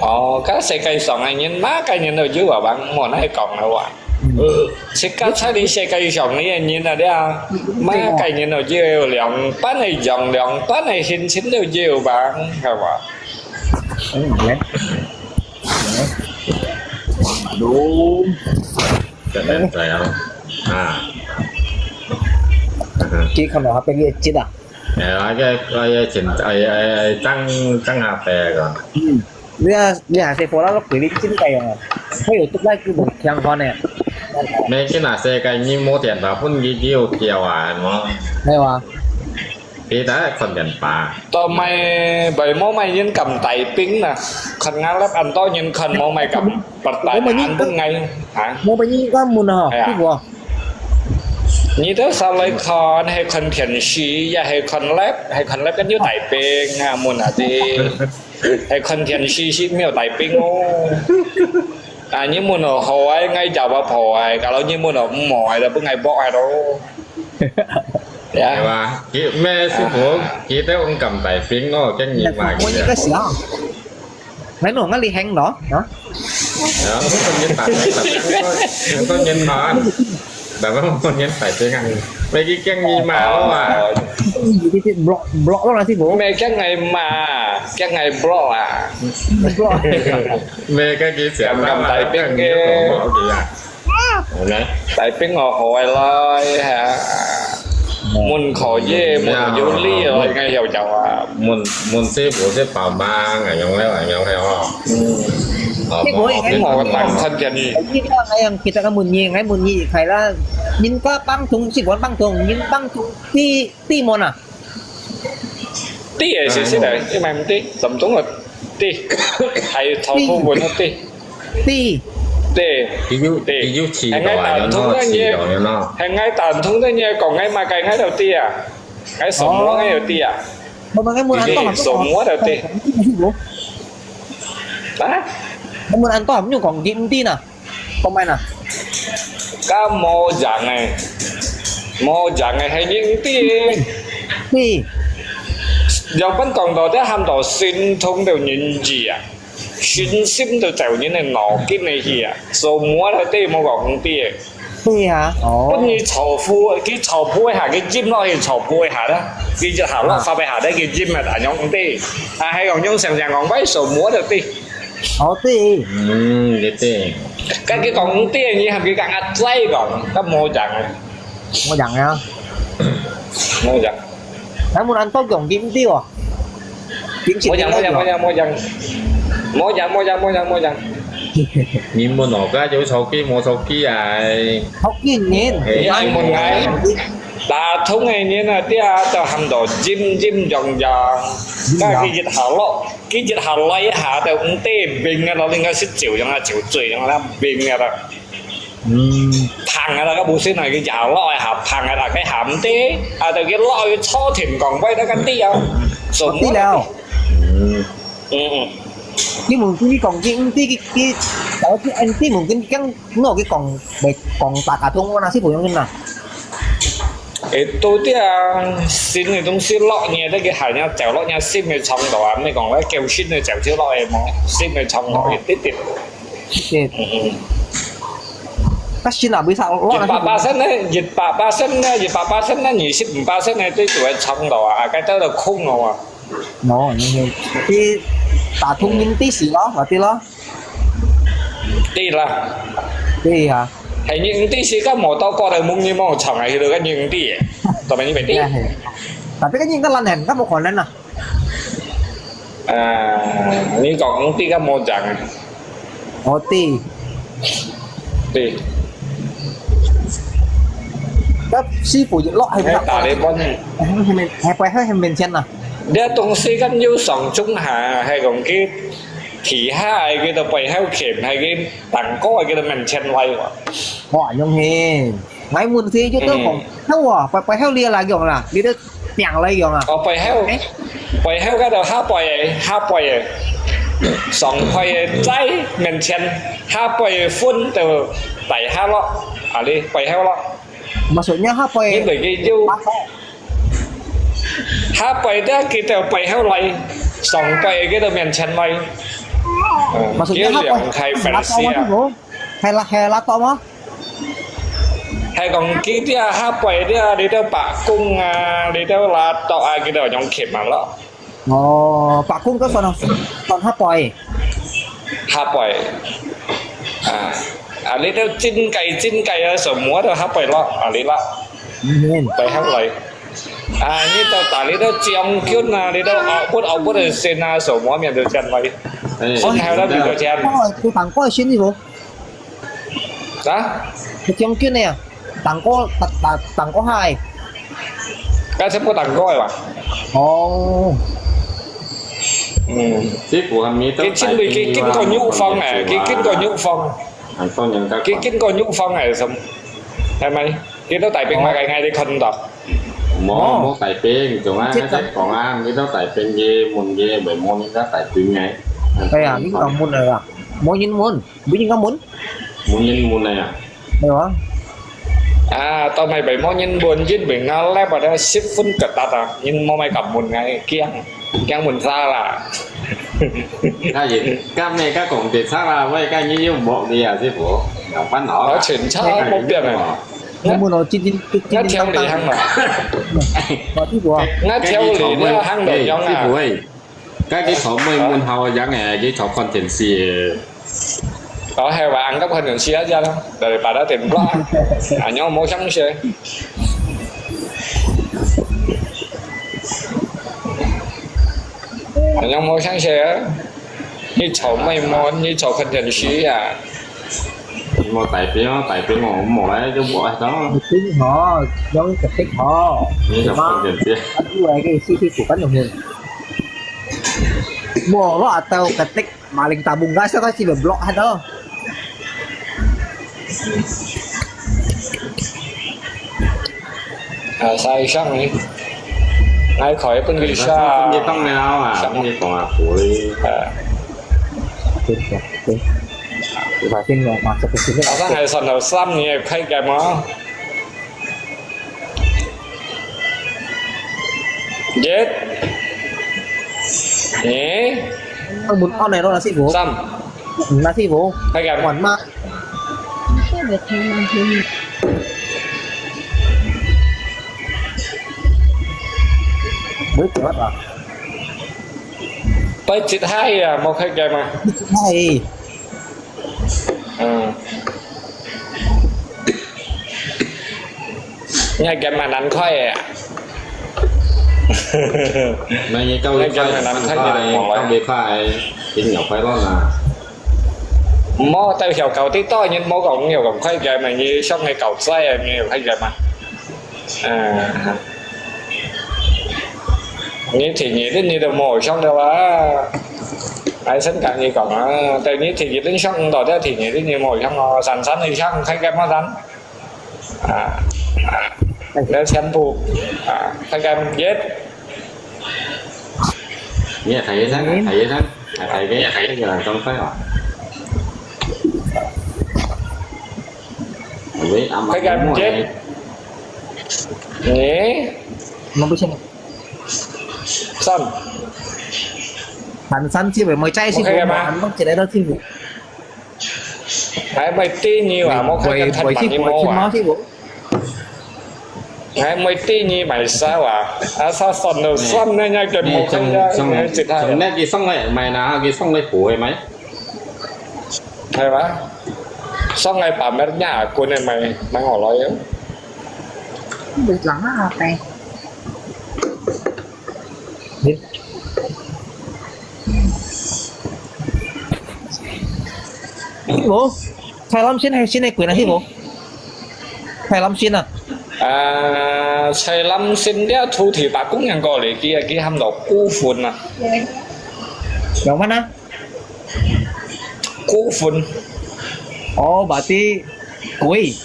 哦，該世界上个人，麼个人都有啊，無哪講个話。自家在這世界上个人啊，這麼个人都有，兩班个樣，兩班个心情都有吧，係嘛？嗯，可能這樣啊。佢可能還被你接啊。哎，那个那个前哎哎张张阿伯个，嗯，你啊，你還係波拉落佢你真个啊，佢有讀來佢無聽話呢。你今下世界你冇電話分佢，佢有叫啊，係冇？係嘛？佢大家看電話。到尾，尾無麼人敢帶兵啦，看𠊎粒恁多人看無麼敢白帶恁分𠊎，啊？我們應該問啊，係啊結果你都上來看，係看電視，也係看lab，係看lab跟有帶兵啊，問下啲，係看電視係沒有帶兵哦。啊，你問哦，好啊，𠊎就話好啊，kalau你問哦，毋好啊，就分𠊎block啊咯。Ya. 係吧？佢，咩師傅，佢兜毋敢帶兵咯，驚你話佢啊。Nai no, ngali heng no, ha? Ya, không có nhân tài, không có nhân tài. Là không có nhân tài tiếng Anh. Mày cái kén gì mà lo à? Block, block lo là sư傅. Mày kén ngày mà, kén ngày block à? Block. Mày cái gì sẽ Cầm, cầm tài tiếng kia. Block kìa. Nè? Tại tiếng ngọt hội rồi hả? Mình khỏi dễ, mình có lý rồi, ngay hiểu chào à. Mình, mình sẽ bố sẽ bảo mà, ngài nhung leo, ngài nhung leo. Ờ, Thế bố bố em biết Tiếng ngọt bằng thân thiện gì? Cái gì đó, ngay em kita ka mun ni, ngay mun ni khai la. Nin ka pang thung, si buan pang thung, nin pang thung, ti, ti mon à? Ti eh, si si dai, i mai ti, tầm trung ah ti. Hai thâu phu buan ah ti. Ti. Ti. Ti. Ti. Hai ngai tàn thung dai nhé. Hai ngai tàn thung dai nhé, kong ngai ma kai ngai tau ti à. Ngai sổ mua ngai tau ti à. Mà mà ngai mun ăn to hẳn sổ mua tau ti. Hả? Ngai mun ăn to hẳn nhu kong ti ti na. Pemain ah. Ka mô yang eh. Mô yang eh, hai nyi ti. Ti. Yang pân kong to, dia ham to sin thung to nyin ji ah. Sin sim to chèo nyin eh no, kin eh hi ah. So mua to ti mô kong ti eh. Ti hả? Ồ. Pân nyi chào phu, ki chào phu ha, ki jim lo hi chào phu ha da. Ki jim ha lo sa pe ha da, ki jim ah, anyong ti. Ah, hai kong nyong sang sang kong bai so mua to ti. Ổ ti. Ừm, ti ti. Kan ki kong ti, nyi ham ki kang at zai kong, kan mô yang. Mô yang ya. Mô yang. Ngai mun ăn to kong kim ti ổ. Kim mô yang, mô yang, mô yang, mô yang. Mô yang, mô yang, mô yang, mô yang. Nyi mun ổ ka, yau chau ki, mô chau ki ai. Hốc ki nyin. Nyi ai mun ngai. Tà thung ngai nyin ah, dia tau ham to jim jim yang yang. Ka ki jit ha lo. Ki jit ha lai ha, tao ung tê bing ah, lo ling ka sit chiu yang ah, chiu zui yang ah, bing ah. Ừm. Phang ah, ka bu sin ah, ki jit ha lo ha, phang ah, ka ham tê, ah, tao ki lo ki cho thìn kong bai ta kan ti ah. So ti leo. Ừm. Ừm, ừm. Ki mun ki kong ki ung ti ki, ki, tao ki ăn ti mun ki kang no ki kong, bai kong ta ka thung na si bu yang na. Itu dia, sin itu si lo nya, ta ki ha nya, chèo lo nya, sim nya chong to ah, mi kong lai, kêu sin nya chèo chèo lo eh mo, sim nya chong to, oh, ti ti. Ti ti. Ừm, ừm. Ka sin ah, bisa lo. Jet pa pa sen ne, jet pa pa sen ne, jet pa pa sen ne, nyi sip pa sen ne, ti tu chong to ah, ka ta lo khung lo ah. No, nyi, ti ta thung nyin ti si lo, lo ti lo. Ti lah. Ti hả? Hai nyi ti si ka mô to ko ta mung nyi mô chong ai, hi lo ka nyi ti eh. Tao mai nyi bai ti. Tapi kan nyi ka lan hen, ka mô khon lan ah. À, nyi kong ti ka mô yang. Ổ ti. Ti. Ka sư傅落係，係打你幫你。係，係，係，係，係面前啊。你東西跟有上中下，係講佢其他个，佢都背後खे，係佢當高个，佢都面前來哇。哇，勇氣！ Ngai mun si，就到講，嗯。好啊，背，背後你來講啦，你都拚來講啊。哦，背後，背後該度下背个，下背个，上背个在面前，下背个分就底下咯，啊，你背後咯。Maksudnya下背，因為佢有，下背个佢就背後來，上背个佢就面前來。嗯，Maksudnya下背，佢兩開分析啊。 係啦，係啦，到嗎？係講佢這下背這，你兜伯公啊，你兜拉到啊，佢兜用खे，嘛咯。哦，伯公該算，算下背。下背。啊，啊，你兜真計真計啊，什麼都下背咯，啊，你啦。嗯。背後來。啊，你兜打你兜將軍啊，你兜拗骨拗骨个先啊，什麼面都將來。哎。先還有那比較強。哦，有當過先的無？ 啊？佢將軍呢？當過，當，當，當過下个。該全部當過个吧？哦。嗯。這部還沒到，佢真係，佢經過玉皇个，佢經過玉皇。很多人在講。佢經過玉皇个，什麼？係咪？佢都大兵嘛，該，該你看到。無，無大兵，仲啊，還在講啊，你都大兵个，問个，未問你都大兵个。哎呀，你講問了啦。無人問，無人敢問。無人問啊。係啊。啊，到尾尾無人問，因為𠊎left ada十分ketat啊，人無乜敢問𠊎，驚，驚問salah。哎，今日佢講得salah，喂，今日又無你啊，師傅，有煩惱啊。我全程無變啊。你問我今天，今天，𠊎調理行了。我師傅啊。𠊎調理了行了樣啊。師傅喂。 該佢坐妹妹好樣誒，佢坐看電視誒。哦，係話，anggap看電視aja咯，daripada電話，恁樣無相識。恁樣無相識啊！你坐妹妹，你坐看電視啊！ 無代表，代表我無來就無愛到。Betul ho, yang ketik ho. 你就看見這。Aku lagi sisi bukan namun. Moro atau ketik maling tabung gas atau si blok atau. 啊，晒傷呢。𠊎開分佢晒。你當了啊，你講啊，苦哩。啊。對，對，對。我先我馬上去。好像還算到三年開game哦。一。誒？Ang mun on eh, lo nasi bu. 三。Nasi bu.開game。Wan ma. 拜一下啊，無開game啊。拜一下。嗯。你還game蠻難開个啊。那你到底開，開幾快，開幾快，幾秒快樂啊？ 無，到曉搞得到，你無講你有講開game嘛，你想你搞衰啊，你有開game嘛？嗯。你第二輪你都無想到啊。𠊎先同你講啊，對你第二輪想毋到，第二輪你無想哦，三三你想開game嘛，三。 啊，啊，你全部，啊，看看，耶。你也睇醫生，嗯。睇醫生，啊，睇醫生，這個人當快啊。喂，阿媽，看看，耶。你？Mabusing. 三。Hansan sih, boy. Mau cai sih, OK boy. Kan, Bang? Mau cai dah sih, boy. Hai mai ti ni wa, mau khai kan than man ni mau wa. Hai mai ti ni mai sa wa. Asa son no son na nya kan mau khai ya, mai cit hai. Song na ki song lai mai na, ki song lai pui mai. Hai ba? Song lai pa mer nya kun mai, mai ngò loi. Được lắm à, pe. Ủa? Thai lâm xin hay xin hay quyền là hít ủa? Thai lâm xin à? À, thai lâm xin dia thu thì bà cũng nhận gọi lì kia kia hâm đọc cú phun à. Yang mana? Cú phun. Oh, berarti kui.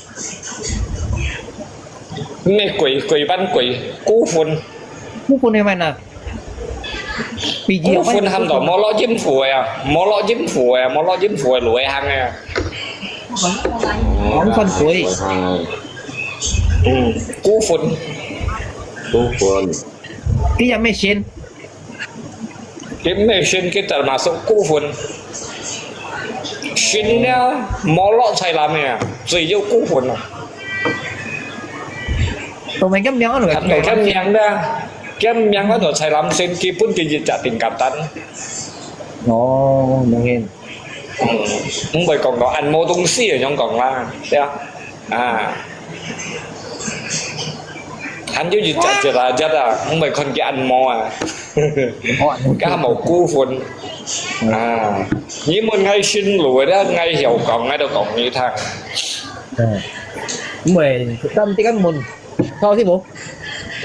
Mê quỷ, quỷ văn quỷ, cú phun. Cú phun hay mana? Cú phun hâm đỏ mò lọ chính phủ à, mò lọ chính phủ à, mò lọ chính phủ à, lùi hàng à. Không phân quỷ. Ừ, cú phun. Cú phun. Cái gì mê xin? Cái mê xin cái tờ mà số cú phun. Xin nha, mò lọ thai lâm à, chỉ có cú phun à. Tụi mình cái miếng ăn rồi. Cái miếng đó, cái miếng đó thai lâm xin, cái phun cái gì trả tình cảm tấn. Ồ, mong hin. Không phải còn có ăn mô tông si ở trong còn là, yeah. À. Hàn Quốc chả chỉ là rất à, không phải con kia ăn mò à. Cá mò cú phun. À. Như một ngày xin lùi đó, ngày hiểu còn, ngày đâu còn như thằng. Không phải, tâm tí cắn mùn. Sao thế bố?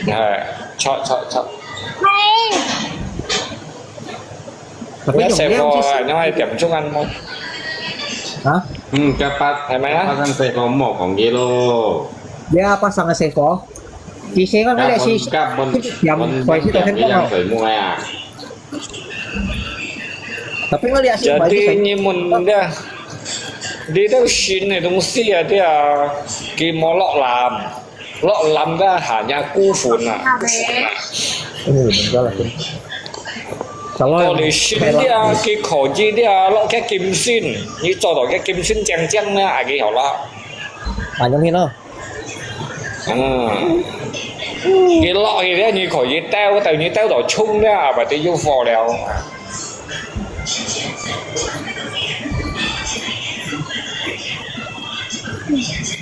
À, cho, cho, cho. Cái xe phò à, nó hay tiệm chung ăn không? Hả? Ừ, cái bát, cái bát ăn xe phò mỏ còn gì lô. Dia pasang xe phò. Chỉ xe con cái này xí. Cái con, con, con, cái xe mua à. Tapi ngah lihat sih, jadi bagus, eh. Ini mun dia, dia tu sini dong si ada, kita mau lok lam, lok lam dah hanya kufun lah. Ini betul lah. Kalau kalau di sini dia, kita kerja dia, lok ke kim sin, ni 做到 ke kim sin 靚靚呢，lagi 好了。 Banyak ni no. 嗯，佢落去咧，你可以兜，等你兜到衝咧，或者有火了。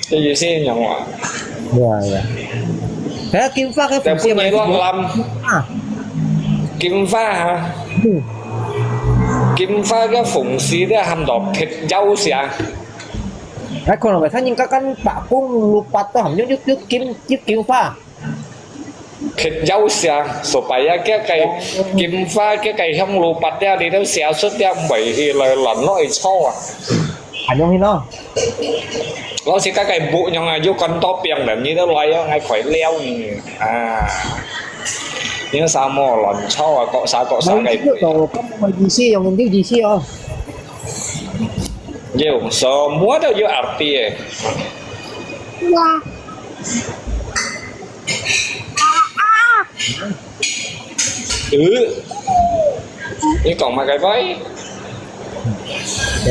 這意思樣話。呀呀。哎呀，金花个紅線就係落lâm。啊。金花哈。嗯。金花个紅線咧，喊到撇腰線。哎，可能係人家跟白公路八都含用，用，用金，用金花。 Khit yau sia, supaya 佢个金花，佢个香爐拔掉，你都寫出掉，唔會去來亂落去錯啊。恁樣去咯。老師，佢个木樣啊，有咁多病人，你都來啊，𠊎快撩你啊！你有啥無亂錯啊？各啥各啥个。有意思哦，咁有意思哦。有，semua都有arti个。哇！ 呃，你講麼个喂？哦。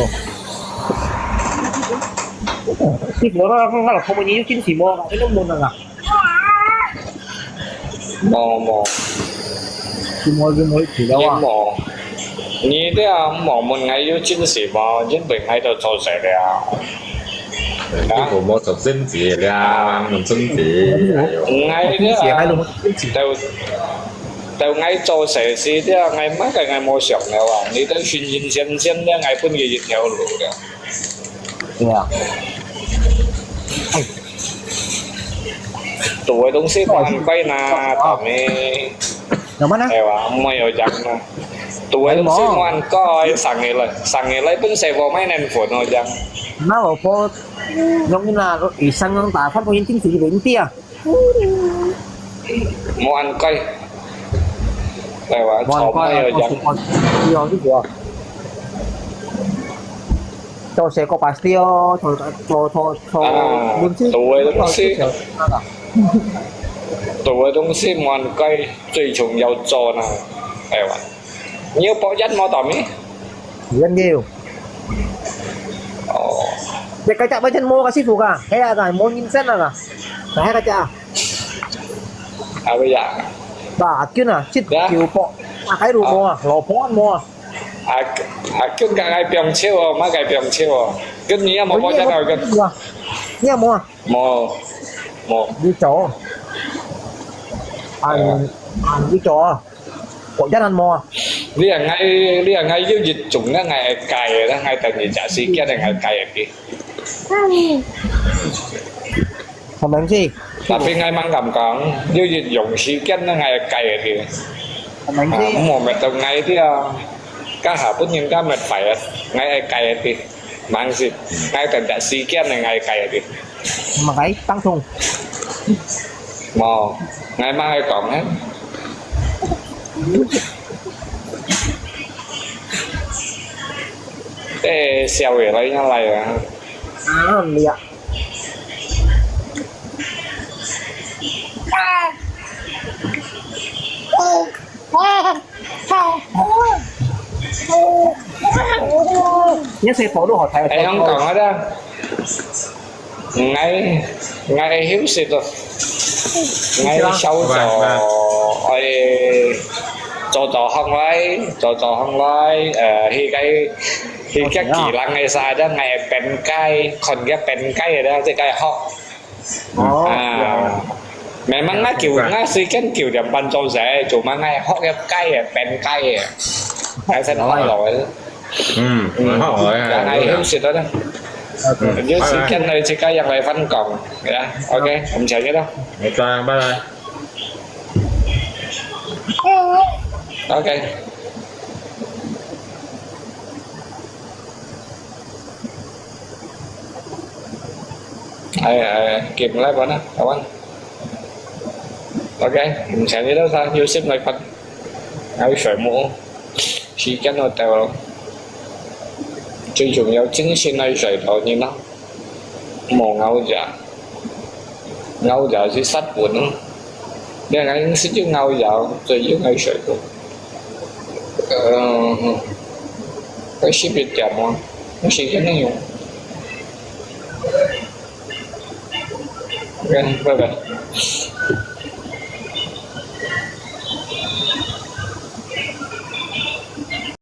你無啦，我老婆們你有進去無？你都無能啊？無無。你無你無去了啊？無。你這樣無問𠊎有進去無？因為𠊎都做事了。 你都無做正職了，問正職，哎喲。𠊎這，到，到𠊎做事時這，𠊎麼个𠊎無想了啊，你都新新鮮鮮了，𠊎分佢一條路了。對啊。做个東西無恁貴呐，大妹。 有麼个呢？哎哇，沒有講呢。做个東西無恁貴，上个來，上个來本身我買能分哦，講。那我說，用那个以上用打算，我已经自己零掉。無恁貴。哎哇，無恁貴啊，草莓有講。我是我，是我，是我。做事个pasti哦，做，做，做，做，啊，做个東西，做个東西無恁貴。 最重要做呢，哎哇，你有包煙無，大妹？煙有。哦。你該隻包煙無啊，師傅啊？係啊，無人生啊，係啊，該隻啊。啊，喂呀。Ba，阿娟啊，七九八，啊，該路無啊，老婆無啊。啊，阿娟，該个放手哦，莫該放手哦，跟你有無包煙啊？跟。你有無啊？ 無，無。你做？啊，啊，你做啊？我一人無啊。你啊，𠊎，你啊，𠊎有一種啊，𠊎會戒个啦，𠊎等你食時間啊，𠊎戒个。什麼事？Tapi𠊎吂敢講，有一種時間啊，𠊎會戒个。什麼事？啊，莫搣到𠊎个啊，該下分人家搣壞啊，𠊎會戒个。 吂事，𠊎等隻時間呢，𠊎戒个。Makai，當中。無，𠊎吂愛講啊。誒，笑个來，要來啊。啊，你啊。你係跑路好睇。哎，香港啊，這，𠊎，𠊎休息咯，𠊎少做，哎，做做行來，做做行來，呃，去該，去該技能个啥，這𠊎變該，看該變該个，這个學。 哦，啊，memang啊，九，啊，時間九點半做事，做麼个學个雞啊，變雞啊，還係快樂个。嗯，嗯，蠻好个，還休息到呢。嗯，有時間來自家樣來分享，呀，OK，我們下次咯。好，拜拜。OK。 哎，哎，game來玩啊，來玩。OK，毋請你兜啥，休息來玩。還有睡目，時間都到咯。最重要精神愛睡到，你呢？莫熬夜，熬夜係殺本。你看，你食就熬夜，所以又愛睡到。呃，該十一點啊，有時間能用。OK，拜拜。